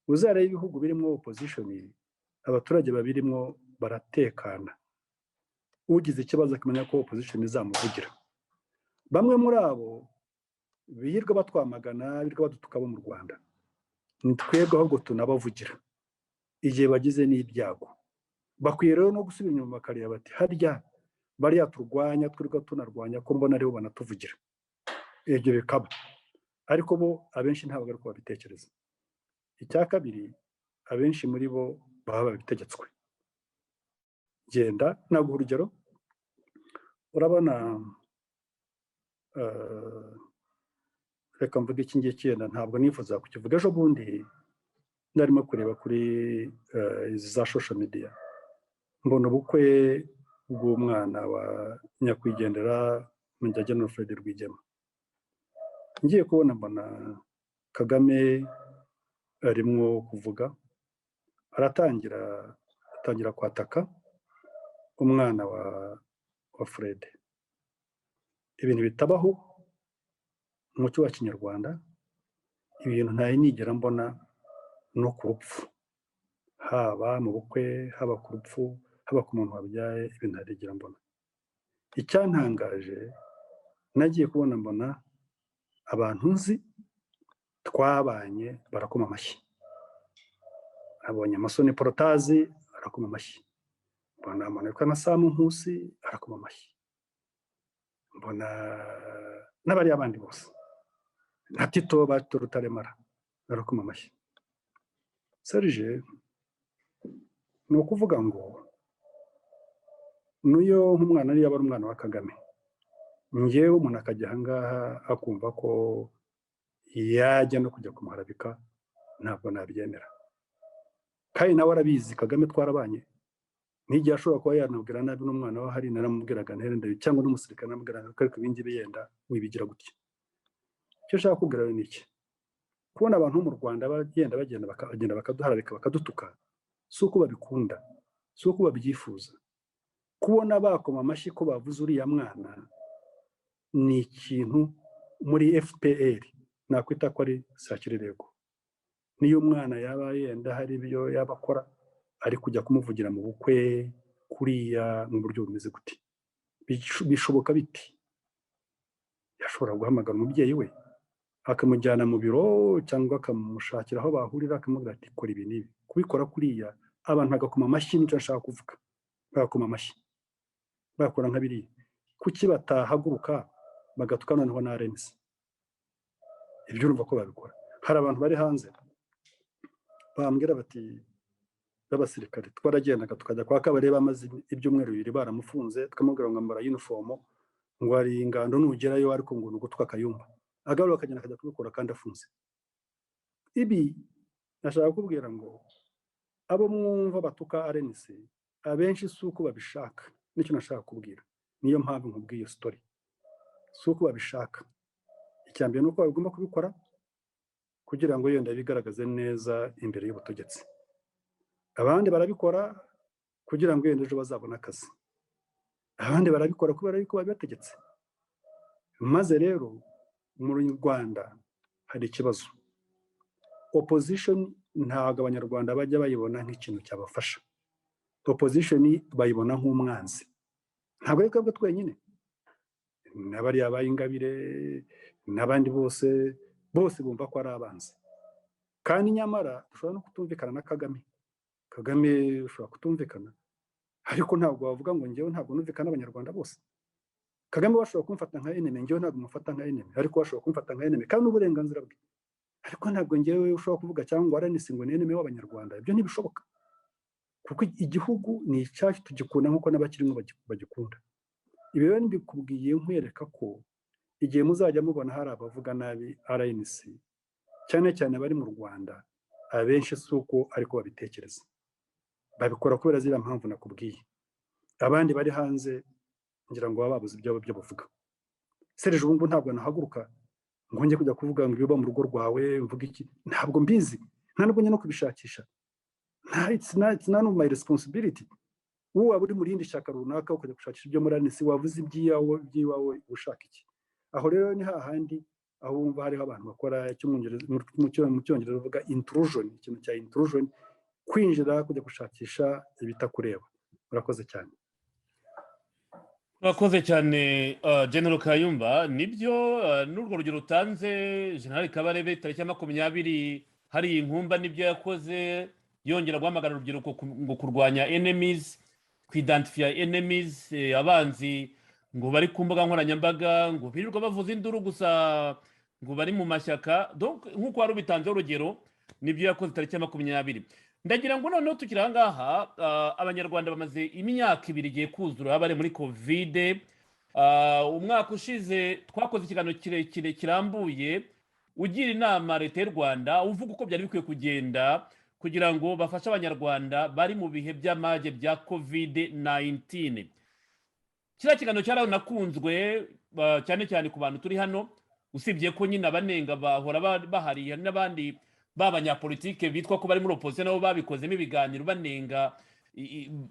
Speaker 2: Uzareba ibihugu birimo opposition, abaturage babirimo baratekana. Ugize ikibazo akamenya ko opposition izamuvugira. Bamwe muri abo birirwa batwamagana, birirwa badutuka bo mu Rwanda, ni twebwe ahubwo tunabavugira igihe bagize n'ibyago. Bakwiye rero no gusubira inyuma bakareba bati: "Harya bariya turwanya, twirirwa tunarwanya, ko mbona aribo banatuvugira?" Ibyo bikaba. Ariko bo abenshi ntabwo ari uko babitekereza. Icya kabiri, abenshi muri bo baba babitegetswe. Genda naguha urugero. Urabona, reka mvuge iki ngiki, yenda ntabwo nifuza kukivuga. Ejo bundi narimo kureba kuri izi za social media, mbona ubukwe bw'umwana wa nyakwigendera Major Fred Rwigema. Ngiye kubona mbona Kagame arimwo kuvuga, aratangira, atangira kwataka umwana wa Fred, ibintu bitabaho mu muco wa kinyarwanda, ibintu ntari nigera mbona no ku rupfu, haba mu bukwe, haba ku rupfu, haba ku muntu wabyaye, ibintu ntarigera mbona. Icyantangaje, nagiye kubona mbona abantu nzi twabanye barakoma amashyi. Nabonye Amasoni Porotazi arakoma amashyi, mbona umuntu na Samu Nkusi arakoma amashyi, mbona n'abariya bandi bose nka Tito Bato Rutaremara barakoma amashyi. Serge, ni ukuvuga ngo niyo nk'umwana, niyo aba ari umwana wa Kagame, ngewe umuntu akajya ahangaha akumva ko yajya no kujya kumuharabika, ntabwo nabyemera. Kandi nawe arabizi, Kagame twarabanye, n'igihe ashobora kuba yanabwira nabi n'umwana we hari naramubwiraga nterenda, cyangwa n'umusirikare naramubwiraga ko ariko ibingibi yenda wibigira gutya. Icyo nshaka kubwira ni iki: kubona abantu bo mu Rwanda bagenda bagenda bakagenda bakaduharabika, bakadutuka, si uko babikunda, si uko babyifuza. Kubona bakoma amashyi ko bavuze uriya mwana ni ikintu muri FPR nakwita ko ari sacrilège. Niyo umwana yaba yenda hari ibyo yaba akora, ari kujya kumuvugira mu bukwe kuriya mu buryo bumeze gute? Bishoboka biti? Yashobora guhamagara umubyeyi we akamujyana mu biro, cyangwa akamushakira aho bahurira, akamubwira ati: "Kora ibi n'ibi." Kubikora kuriya abantu bagakoma amashyi, nicyo nshaka kuvuga, bagakoma amashyi, bakora nka biriya, kuki batahaguruka bagatuka noneho na RNC? Ibyo urumva ko babikora. Hari abantu bari hanze bambwira bati b'abasirikare twaragendaga tukajya kwa Kabarebe, bamaze ibyumweru 2 baramufunze, tukamubwira ngo ambara uniform, ngo hari ingando nugerayo, ariko ngo ni ugutwa Kayumba. Agaruka akagenda akajya kubikora kandi afunze. Ibi nashaka kukubwira ngo abo mwumva batuka RNC abenshi si uko babishaka. Nicyo nashaka kubwira, niyo mpamvu nkubwiye iyo story. Si uko babishaka. Icya mbere ni uko bagomba kubikora kugira ngo yenda bigaragaze neza imbere y'ubutegetsi. Abandi barabikora kugira ngo yenda ejo bazabone akazi. Abandi barabikora kubera yuko babibategetse. Maze rero mu Rwanda hari ikibazo. Opposition ntabwo Abanyarwanda bajya bayibona nk'ikintu cyabafasha. Opposition bayibona nk'umwanzi. Ntabwo ari twebwe twenyine, n'abariya ba Ingabire n'abandi bose, bose bumva ko ari abanzi. Kandi nyamara dushobora no kutumvikana na Kagame. Kagame ushobora kutumvikana, ariko ntabwo wavuga ngo ngewe ntabwo numvikana n'Abanyarwanda bose. Kagame bashobora kumufata nka enemy, ngewe ntabwo mufata nka enemy, ariko bashobora kumufata nka enemy, kandi n'uburenganzira bwe. Ariko ntabwo ngewe ushobora kuvuga cyangwa RNC ngo ni enemy w'Abanyarwanda. Ibyo ntibishoboka, kuko igihugu ni icyacu, tugikunda nk'uko n'abakirimo bagikunda. Ibi rero mbikubwiye nkwereka ko igihe muzajya mubona hari abavuga nabi RNC, cyane cyane abari mu Rwanda, abenshi si uko ariko babitekereza, babikora kubera ziriya mpamvu nakubwiye. Abandi bari hanze ngira ngo baba babuze ibyabo byo bavuga. Serge, ubu ngubu ntabwo nahaguruka ngo njye kujya kuvuga ngo ibiba mu rugo rwawe mvuga iki, ntabwo mbizi, nta nubwo njya no kubishakisha. Nta, it's none of my responsibility. Wowe waba uri mu rindi shyaka runaka ukajya gushakisha ibyo muri RNC, wavuze iby'iwawe ushaka iki? Aho rero ni hahandi aho wumva hariho abantu bakora icyo mu Cyongereza bavuga intrusion, ikintu cya intrusion, kwinjira kujya gushakisha ibitakureba. Murakoze cyane.
Speaker 1: Urakoze cyane, General Kayumba. Nibyo, n'urwo rugero utanze, General Kabarebe, tariki ya 20 hari inkumba, nibyo yakoze, yongera guhamagara urubyiruko ngo kurwanya enemies, kwidantifiya enemies, abanzi ngo bari ku mbuga nkoranyambaga, ngo birirwa bavuza induru gusa, ngo bari mu mashyaka. Donc, nk'uko wari ubitanzeho urugero, nibyo yakoze tariki ya 20. Ndagira ngo noneho tukiri aha ngaha, abanyarwanda bamaze imyaka 2 igiye kuzura bari muri COVID. Umwaka ushize twakoze ikiganiro kirekire kirambuye ugira inama leta y'u Rwanda, uvuga uko byari bikwiye kugenda kugira ngo bafashe abanyarwanda bari mu bihe by'amage bya COVID 19. Kiriya kiganiro cyaranakunzwe, cyane cyane ku bantu turi hano, usibye ko nyine abanenga bahora bahari, hari n'abandi b'abanyapolitike bitwa ko bari muri opposition nabo babikozemo ibiganiro banenga,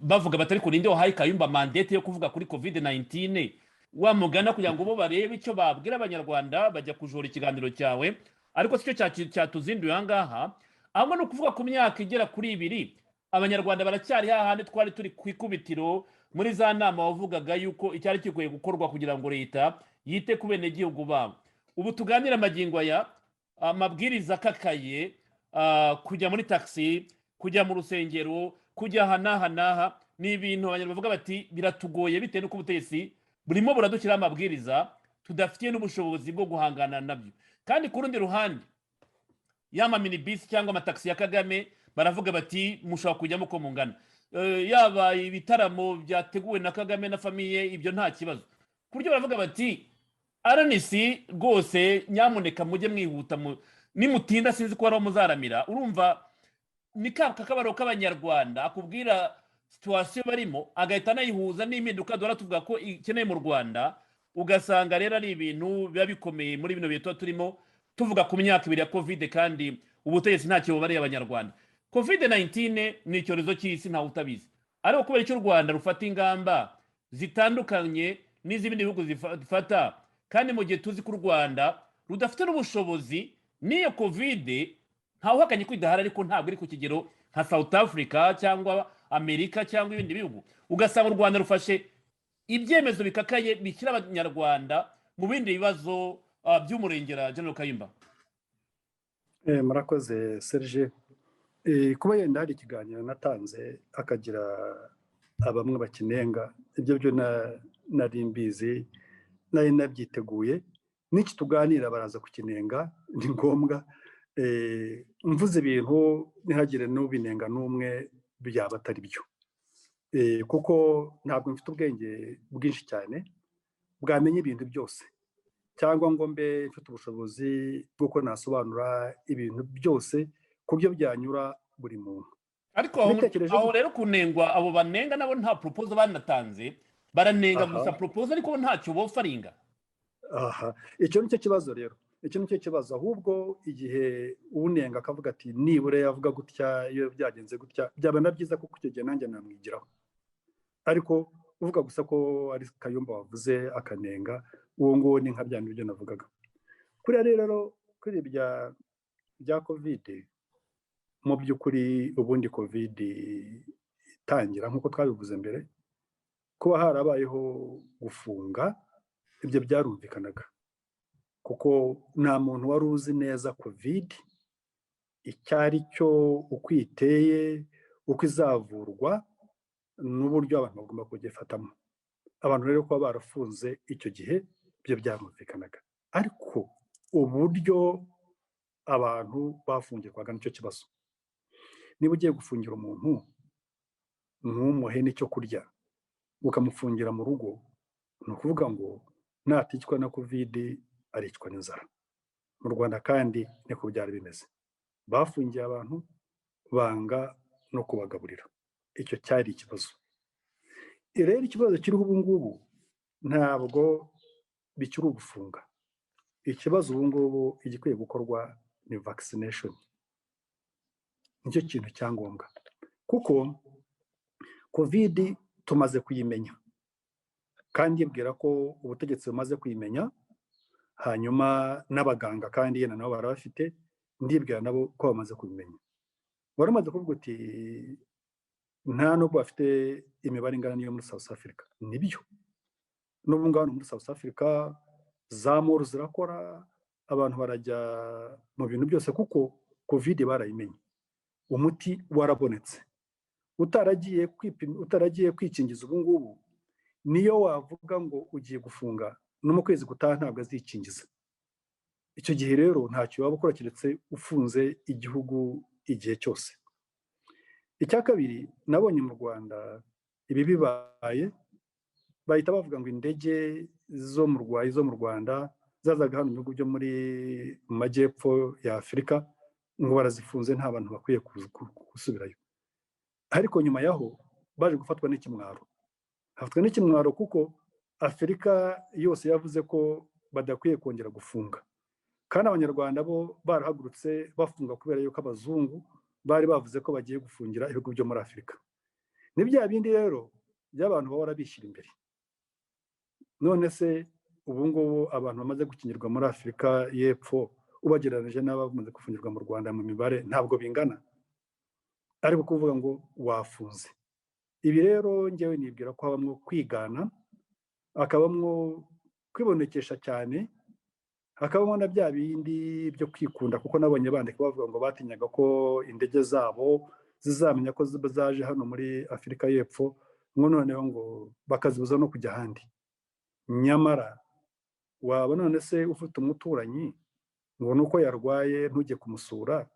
Speaker 1: bavuga batari ku ninde wahaye Kayumba mandate yo kuvuga kuri COVID 19 wa mugana, kugira ngo bo barebe icyo babwira abanyarwanda, bajya kujora ikiganiro cyawe. Ariko sicyo cyatuzinduye aha ngaha, ahubwo ni ukuvuga ku myaka igera kuri 2 abanyarwanda baracyari hahandi twari turi ku ikubitiro muri za nama wavugaga yuko icyari gikwiye gukorwa kugira ngo leta yite ku benegihugu babo. Ubu tuganira amagingo aya, amabwiriza akakaye, kujya muri taxi, kujya mu rusengero, kujya aha n'aha n'aha, ni ibintu abanyarwanda bavuga bati biratugoye, bitewe n'uko ubutegetsi burimo buradushyiraho amabwiriza tudafitiye n'ubushobozi bwo guhangana nabyo. Kandi ku rundi ruhande, yaba minibisi cyangwa amatagisi ya Kagame baravuga bati mushobora kujyamo uko mungana. Yaba ibitaramo byateguwe na Kagame na famille, ibyo nta kibazo. Ku buryo baravuga bati RNC rwose nyamuneka mujye mwihuta, nimutinda sinzi ko hari aho muzaramira. Urumva ni ka kakabaro k'abanyarwanda akubwira situation barimo, agahita anayihuza n'impinduka duhora tuvuga ko ikeneye mu Rwanda. Ugasanga rero ari ibintu biba bikomeye muri bino bihe tuba turimo tuvuga ku myaka 2 ya COVID, kandi ubutegetsi ntacyo bubariye abanyarwanda. COVID 19 ni icyorezo cy'isi, ntawe utabizi, ariko kubera icyo u Rwanda rufata ingamba zitandukanye n'iz'ibindi bihugu zifata, kandi mu gihe tuzi ko u Rwanda rudafite n'ubushobozi n'iyo COVID, ntawuhakanye ko idahari, ariko ntabwo iri ku kigero nka South Africa cyangwa Amerika cyangwa ibindi bihugu, ugasanga u Rwanda rufashe ibyemezo bikakaye bishyira abanyarwanda mu bindi bibazo by'umurengera. General Kayumba.
Speaker 2: Murakoze, Serge. Kuba yenda hari ikiganiro natanze akagira bamwe bakinenga, ibyo byo nari mbizi, nari nabyiteguye. N'iki tuganira baraza kukinenga, ni ngombwa. Mvuze ibintu ntihagire n'ubinenga n'umwe, byaba atari byo, kuko ntabwo mfite ubwenge bwinshi cyane bwamenya ibintu byose, cyangwa ngo mbe mfite ubushobozi bw'uko nasobanura ibintu byose ku buryo byanyura buri muntu.
Speaker 1: Ariko aho rero kunengwa, abo banenga nabo nta proposal banatanze, baranenga gusa proposal, ariko ntacyo bofaringa.
Speaker 2: Aha, icyo ni cyo kibazo rero, icyo ni cyo kibazo. Ahubwo igihe unenga akavuga ati nibura yavuga gutya, iyo byagenze gutya, byaba na byiza, kuko icyo gihe nanjye namwigiraho. Ariko uvuga gusa ko ari Kayumba wavuze akanenga, uwo nguwo ni nka bya byo navugaga kuriya. Rero kuri bya COVID, mu by'ukuri ubundi COVID itangira, nk'uko twabivuze mbere, kuba harabayeho gufunga, ibyo byarumvikanaga, kuko nta muntu wari uzi neza COVID icyo ari cyo, uko iteye, uko izavurwa n'uburyo abantu bagomba kugifatamo. Abantu rero kuba barafunze icyo gihe, byo byarumvikanaga, ariko uburyo abantu bafungirwaga nicyo kibazo. Niba ugiye gufungira umuntu ntumuhe n'icyo kurya, ukamufungira mu rugo, Ni ukuvuga ngo naticwa na COVID aricwa n'inzara. Mu Rwanda kandi niko byari bimeze, bafungiye abantu banga no kubagaburira. Icyo cyari ikibazo. Rero ikibazo kiriho ubu ngubu ntabwo bikiri ugufunga. Ikibazo ubu ngubu, igikwiye gukorwa ni vaccination, nicyo kintu cya ngombwa, kuko COVID tumaze kuyimenya, kandi ibwira ko ubutegetsi bumaze kuyimenya, hanyuma n'abaganga kandi yenda nabo barabafite, ndibwira nabo ko bamaze kubimenya. Wari umaze kuvuga uti nta nubwo bafite imibare ingana n'iyo muri South Africa. Nibyo, n'ubu ngaho muri South Africa za mall zirakora, abantu barajya mu bintu byose, kuko COVID barayimenye, umuti warabonetse. Utaragiye kwipima, utaragiye kwikingiza, ubu ngubu niyo wavuga ngo ugiye gufunga, no mu kwezi gutaha ntabwo azikingiza. Icyo gihe rero ntacyo waba ukora keretse ufunze igihugu igihe cyose. Icya kabiri, nabonye mu Rwanda ibi bibaye bahita bavuga ngo indege zo mu Rwanda, zo mu Rwanda zazaga hano mu bihugu byo muri mu majyepfo ya Afurika, ngo barazifunze, nta bantu bakwiye gusubirayo. Ariko nyuma yaho baje gufatwa n'ikimwaro, hafatwa n'ikimwaro kuko Afurika yose yavuze ko badakwiye kongera gufunga, kandi Abanyarwanda bo barahagurutse bafunga kubera yuko abazungu bari bavuze ko bagiye gufungira ibihugu byo muri Afurika. Ni bya bindi rero by'abantu bahora bishyira imbere. None se ubu ngubu abantu bamaze gukingirwa muri Afurika y'Epfo ubagereranyije n'abamaze gufungirwa mu Rwanda mu mibare, ntabwo bingana. Ariko kuvuga ngo wafunze, ibi rero ngewe nibwira ko habamo kwigana, hakabamo kwibonekesha cyane, hakabamo na bya bindi byo kwikunda, kuko nabonye bandika bavuga ngo batinyaga ko indege zabo zizamenya ko zaje hano muri Afurika y'Epfo, ngo noneho ngo bakazibuza no kujya ahandi. Nyamara waba none se ufite umuturanyi ngo ni uko yarwaye ntujye kumusura,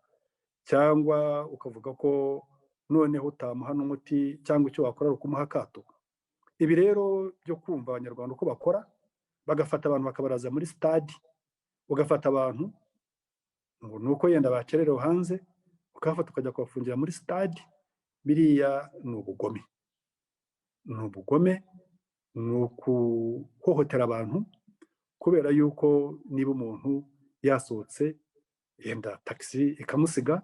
Speaker 2: cyangwa ukavuga ko noneho utamuha n'umuti, cyangwa icyo wakora ari ukumuha akato? Ibi rero byo kumva Abanyarwanda uko bakora, bagafata abantu bakabaraza muri sitade, ugafata abantu ngo ni uko yenda bakererewe hanze, ukabafata ukajya kubafungira muri sitade, biriya ni ubugome, ni ubugome, ni ukuhohotera abantu, kubera yuko niba umuntu yasohotse, yenda taxi ikamusiga,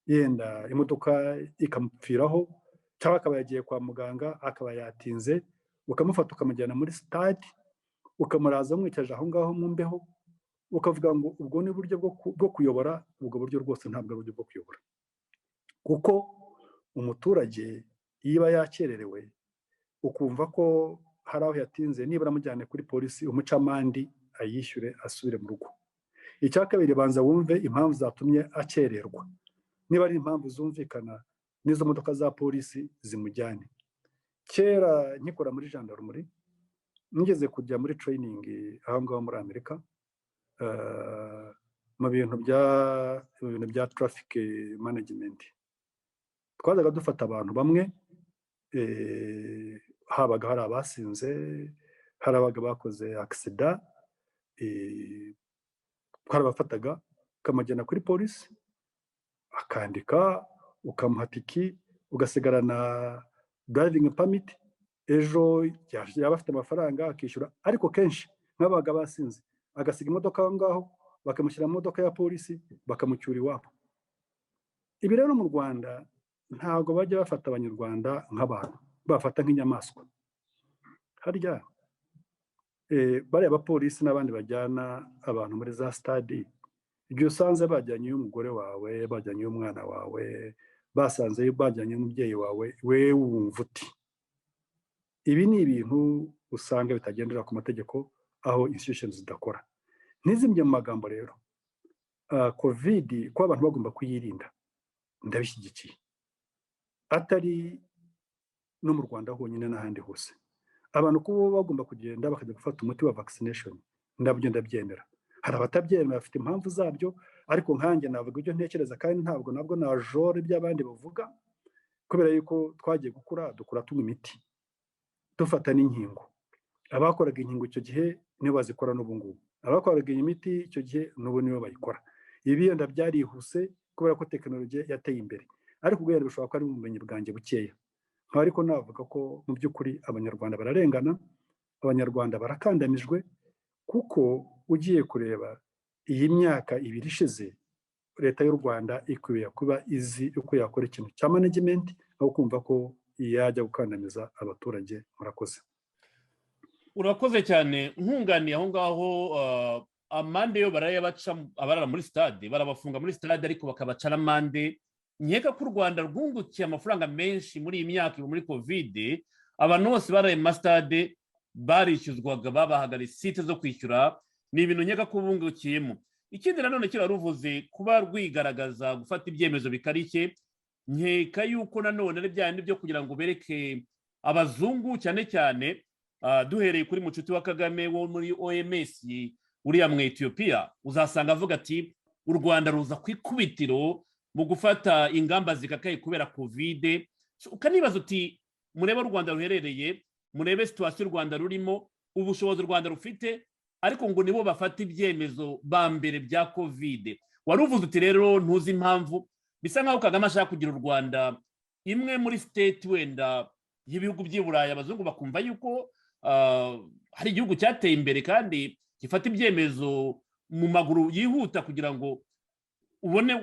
Speaker 2: yenda imodoka ikamupfiraho, cyangwa akaba yagiye kwa muganga akaba yatinze, ukamufata ukamujyana muri sitade, ukamuraza umwicaje aho ngaho mu mbeho, ukavuga ngo ubwo ni uburyo bwo kuyobora. Ubwo buryo rwose ntabwo ari uburyo bwo kuyobora, kuko umuturage iyo yakererewe ukumva ko hari aho yatinze, nibura amujyane kuri polisi, umucamandi ayishyure, asubire mu rugo. Icya kabiri, banza wumve impamvu zatumye akererwa. Niba ari impamvu zumvikana, n'izo modoka za polisi zimujyane. Kera nkikora muri gendarmerie, nigeze kujya muri training aho ngaho muri Amerika mu bintu bya traffic management. Twazaga dufata abantu bamwe, habaga hari abasinze, hari abaga bakoze accident, twarabafataga ukamujyana kuri polisi akandika, ukamuha ticket, ugasigarana driving permit. Ejo yaba afite amafaranga akishyura. Ariko kenshi nk'abaga basinze, agasiga imodoka aho ngaho, bakamushyira mu modoka ya polisi, bakamucyura iwabo. Ibi rero mu Rwanda ntabwo bajya bafata Abanyarwanda nk'abantu, bafata nk'inyamaswa. Harya bariya bapolisi n'abandi bajyana abantu muri za stade, igihe usanze bajyanye umugore wawe, bajyanye umwana wawe, basanze bajyanye umubyeyi wawe, we wumva uti? Ibi ni ibintu usanga bitagendera ku mategeko, aho institutions zidakora. Ntizimbye mu magambo rero, COVID kuba abantu bagomba kuyirinda ndabishyigikiye, atari no mu Rwanda honyine, n'ahandi hose. Abantu kuba bagomba kugenda bakajya gufata umuti wa vaccination ndabyo ndabyemera. Hari abatabyemera bafite impamvu zabyo, ariko nkanjye navuga ibyo ntekereza, kandi ntabwo nabwo najora ibyo abandi bavuga, kubera yuko twagiye gukura, dukura tunywa imiti, dufata n'inkingo. Abakoraga inkingo icyo gihe nibo bazikora n'ubu ngubu, abakoraga iyi miti icyo gihe n'ubu nibo bayikora. Ibi yenda byarihuse kubera ko tekinoloji yateye imbere, ariko ubwo bishobora kuba ari ubumenyi bwanjye bukeya. Nkaba ariko navuga ko mu by'ukuri Abanyarwanda bararengana, Abanyarwanda barakandamijwe, kuko ugiye kureba iyi myaka 2 ishize, Leta y'u Rwanda ikwiye kuba izi uko yakora ikintu cya management, aho kumva ko yajya gukandamiza abaturage. Murakoze.
Speaker 1: Urakoze cyane. Nkunganiye aho ngaho, amande yo barayabaca, abarara muri stade barabafunga muri stade, ariko bakabaca n'amande. Nkeka ko u Rwanda rwungukiye amafaranga menshi muri iyi myaka muri COVID. Abantu bose baraye mu masitade barishyuzwaga, babahaga risite zo kwishyura. Ni ibintu nkeka ko bungukiyemo. Ikindi nanone kiriya ruvuze kuba rwigaragaza gufata ibyemezo bikarishye, nkeka yuko nanone ari bya bindi byo kugira ngo bereke abazungu, cyane cyane duhereye kuri mucuti wa Kagame wo muri OMS, uriya mu Etiyopiya, uzasanga avuga ati u Rwanda ruza ku ikubitiro mu gufata ingamba zikakaye kubera COVID. Ukanibaza uti murebe u Rwanda ruherereye, murebe situation u Rwanda rurimo, ubushobozi u Rwanda rufite, ariko ngo nibo bafata ibyemezo ba mbere bya COVID. Wari uvuze uti rero ntuzi impamvu, bisa nkaho Kagame ashaka kugira u Rwanda imwe muri state wenda y'ibihugu by'i Burayi, abazungu bakumva yuko hari igihugu cyateye imbere kandi gifata ibyemezo mu maguru yihuta, kugira ngo ubone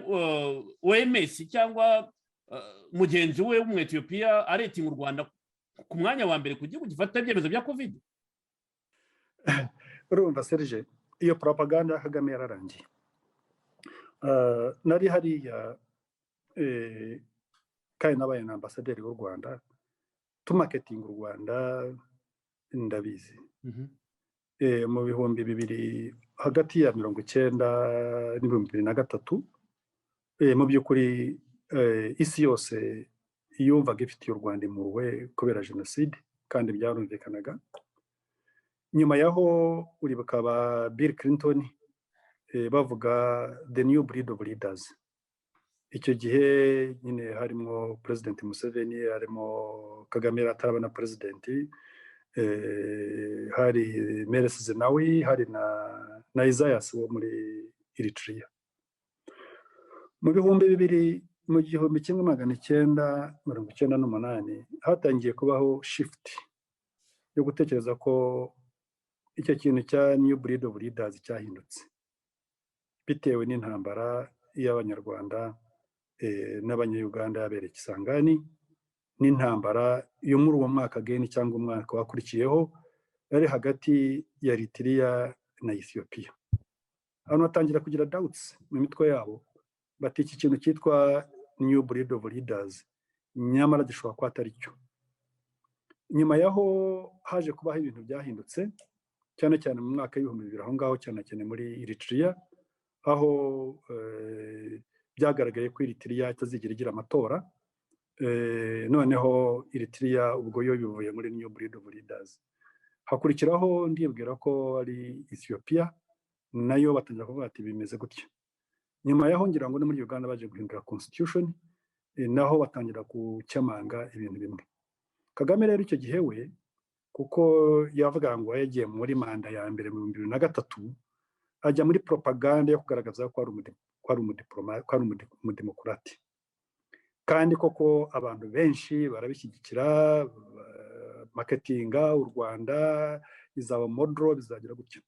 Speaker 1: OMS cyangwa mugenzi we w'Umwetiyopiya aretinga u Rwanda ku mwanya wa mbere ku gihugu gifata ibyemezo bya COVID.
Speaker 2: Urumva Serge, iyo propaganda ya Kagame yararangiye. Nari hariya kandi nabaye na ambasaderi w'u Rwanda, tumaketinga u Rwanda, ndabizi. Mu 2000, hagati ya 90 n'2003, mu by'ukuri isi yose yumvaga ifitiye u Rwanda impuhwe kubera jenoside, kandi byarumvikanaga. Nyuma yaho uribuka ba Bill Clinton bavuga "the new breed of leaders". Icyo gihe nyine harimo President Museveni, harimo Kagame ataraba na president, hari Meles Zenawi, hari na Isaias wo muri Eritrea. Mu 2000, mu 1998, hatangiye kubaho shift yo gutekereza ko icyo kintu cya new breed of leaders cyahindutse, bitewe n'intambara y'Abanyarwanda n'Abanyayuganda yabereye Kisangani, n'intambara yo muri uwo mwaka geni cyangwa umwaka wakurikiyeho yari hagati ya Eritrea na Ethiopia. Abantu batangira kugira doubts mu mitwe yabo, bati iki kintu cyitwa new breed of leaders nyamara gishobora kuba atari cyo. Nyuma yaho haje kubaho ibintu byahindutse, cyane cyane mu mwaka w'2000 aho ngaho, cyane cyane muri Eritrea, aho byagaragaye ko Eritrea itazigera igira amatora. Noneho Eritrea ubwo yo bivuye muri new breed of leaders. Hakurikiraho, ndibwira ko ari Ethiopia, nayo batangira kuvuga ati bimeze gutya. Nyuma yaho ngira ngo no muri Uganda baje guhindura constitution, naho batangira gukemanga ibintu bimwe. Kagame rero icyo gihe we, kuko yavuga ngo yagiye muri manda ya mbere mu 2003, ajya muri propaganda yo kugaragaza ko ari umudemokurati, kandi koko abantu benshi barabishyigikira, maketinga u Rwanda izaba model, bizagira gutya.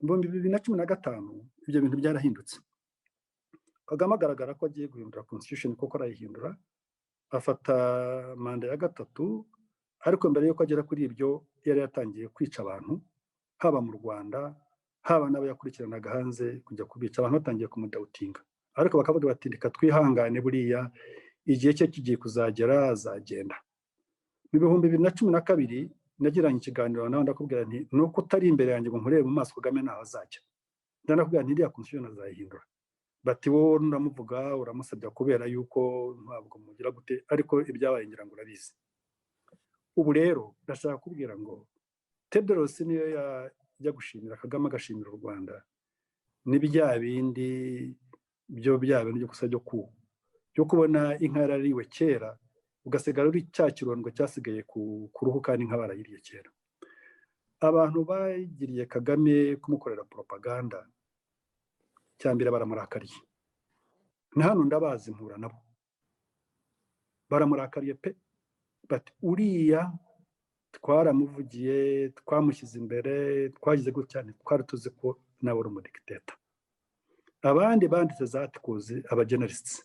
Speaker 2: Mu 2015 ibyo bintu byarahindutse. Kagame agaragara ko agiye guhindura constitution, kuko arayihindura, afata manda ya gatatu. Ariko mbere y'uko agera kuri ibyo, yari yatangiye kwica abantu, haba mu Rwanda, haba n'abayakurikiranaga hanze, kujya kubica. Abantu batangiye kumudawutinga, ariko bakavuga bati reka twihangane, buriya igihe cye kigiye kuzagera azagenda. Mu 2012 nagiranye ikiganiro nawe, ndakubwira nti nuko utari imbere yanjye ngo nkurebe mu maso, Kagame ntaho azajya. Ndanakubwira nti iriya constitution azayihindura. Bati wowe uramuvuga, uramusabya kubera yuko ntabwo mugira gute, ariko ibyabaye ngira ngo urabizi. Ubu rero ndashaka kubwira ngo Tedros niyo yajya gushimira Kagame, agashimira u Rwanda, ni bya bindi byo bya bindi byo gusa byo kubona inka yarariwe kera, ugasigara uri cya kirondwe cyasigaye ku ruhu, kandi inka barayiriye kera. Abantu bagiriye Kagame kumukorera propaganda, cyambere baramurakariye. Na hano ndabazi, mpura nabo, baramurakariye pe. Bati: "Uriya twaramuvugiye, twamushyize imbere, twagize gutya, twari tuzi ko nawe uri umudikiteta." Abandi banditse za articles, abajournalists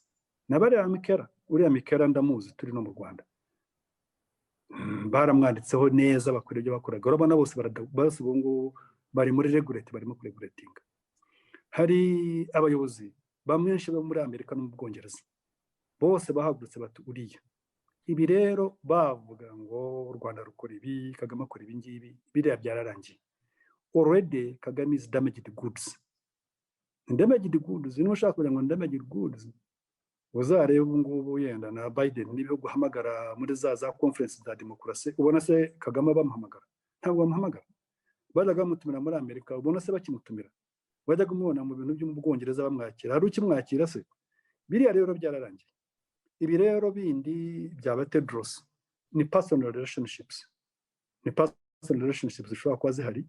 Speaker 2: na bariya Mikera, uriya Mikera ndamuzi, turi no mu Rwanda, baramwanditseho neza, bakora ibyo bakoraga. Urabona bose ubu ngubu bari muri regret, barimo kuregretinga. Hari abayobozi bamwenshi bo muri Amerika no mu Bwongereza, bose bahagurutse bati: "Uriya." Ibi rero bavuga ngo u Rwanda rukora ibi, Kagame akora ibi ngibi, biriya byararangiye. Already Kagame is damaged goods, damaged goods. Niba ushaka kugira ngo damaged goods, uzarebe ubu ngubu yenda na Biden n'ibihugu uhamagara muri za conference za demokarasi, ubona se Kagame bamuhamagara? Ntabwo bamuhamagara. Bajyaga bamutumira muri Amerika, ubona se bakimutumira? Bajyaga umubona mu bintu byo mu Bwongereza bamwakira, hari ukimwakira se? Biriya rero byararangiye. Ibi rero bindi byaba Tedros ni personal relationships, ni personal relationships zishobora kuba zihari.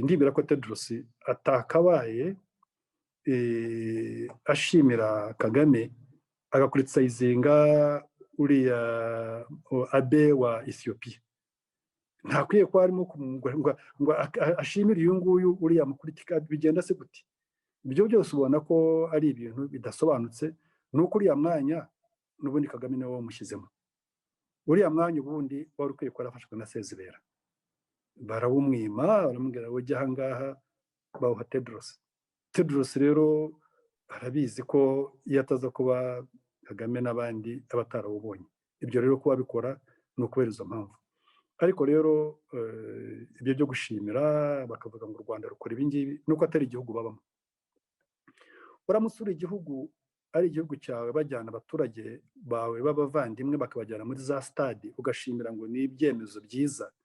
Speaker 2: Ndibwira ko Tedros atakabaye ashimira Kagame, agacriticizinga uriya Abiy wa Ethiopia. Ntakwiye kuba arimo ngo ashimire uyu nguyu, uriya mukuritika. Bigenda se gute? Ibyo byose ubona ko ari ibintu bidasobanutse. Ni uko uriya mwanya n'ubundi Kagame niwe wamushyizemo. Uriya mwanya ubundi wari ukwiye kuba yarafashwe na Sezibera, barawumwima, baramubwira ngo ujye ahangaha, bawuha Tedros. Tedros rero arabizi ko iyo ataza kuba Kagame n'abandi aba atarawubonye. Ibyo rero kuba bikora ni ukubera izo mpamvu. Ariko rero ibyo byo gushimira, bakavuga ngo u Rwanda rukora ibi ngibi, nuko atari igihugu babamo. Uramutse uri igihugu, ari igihugu cyawe, bajyana abaturage bawe b'abavandimwe, bakabajyana muri za stade, ugashimira ngo ni ibyemezo byiza.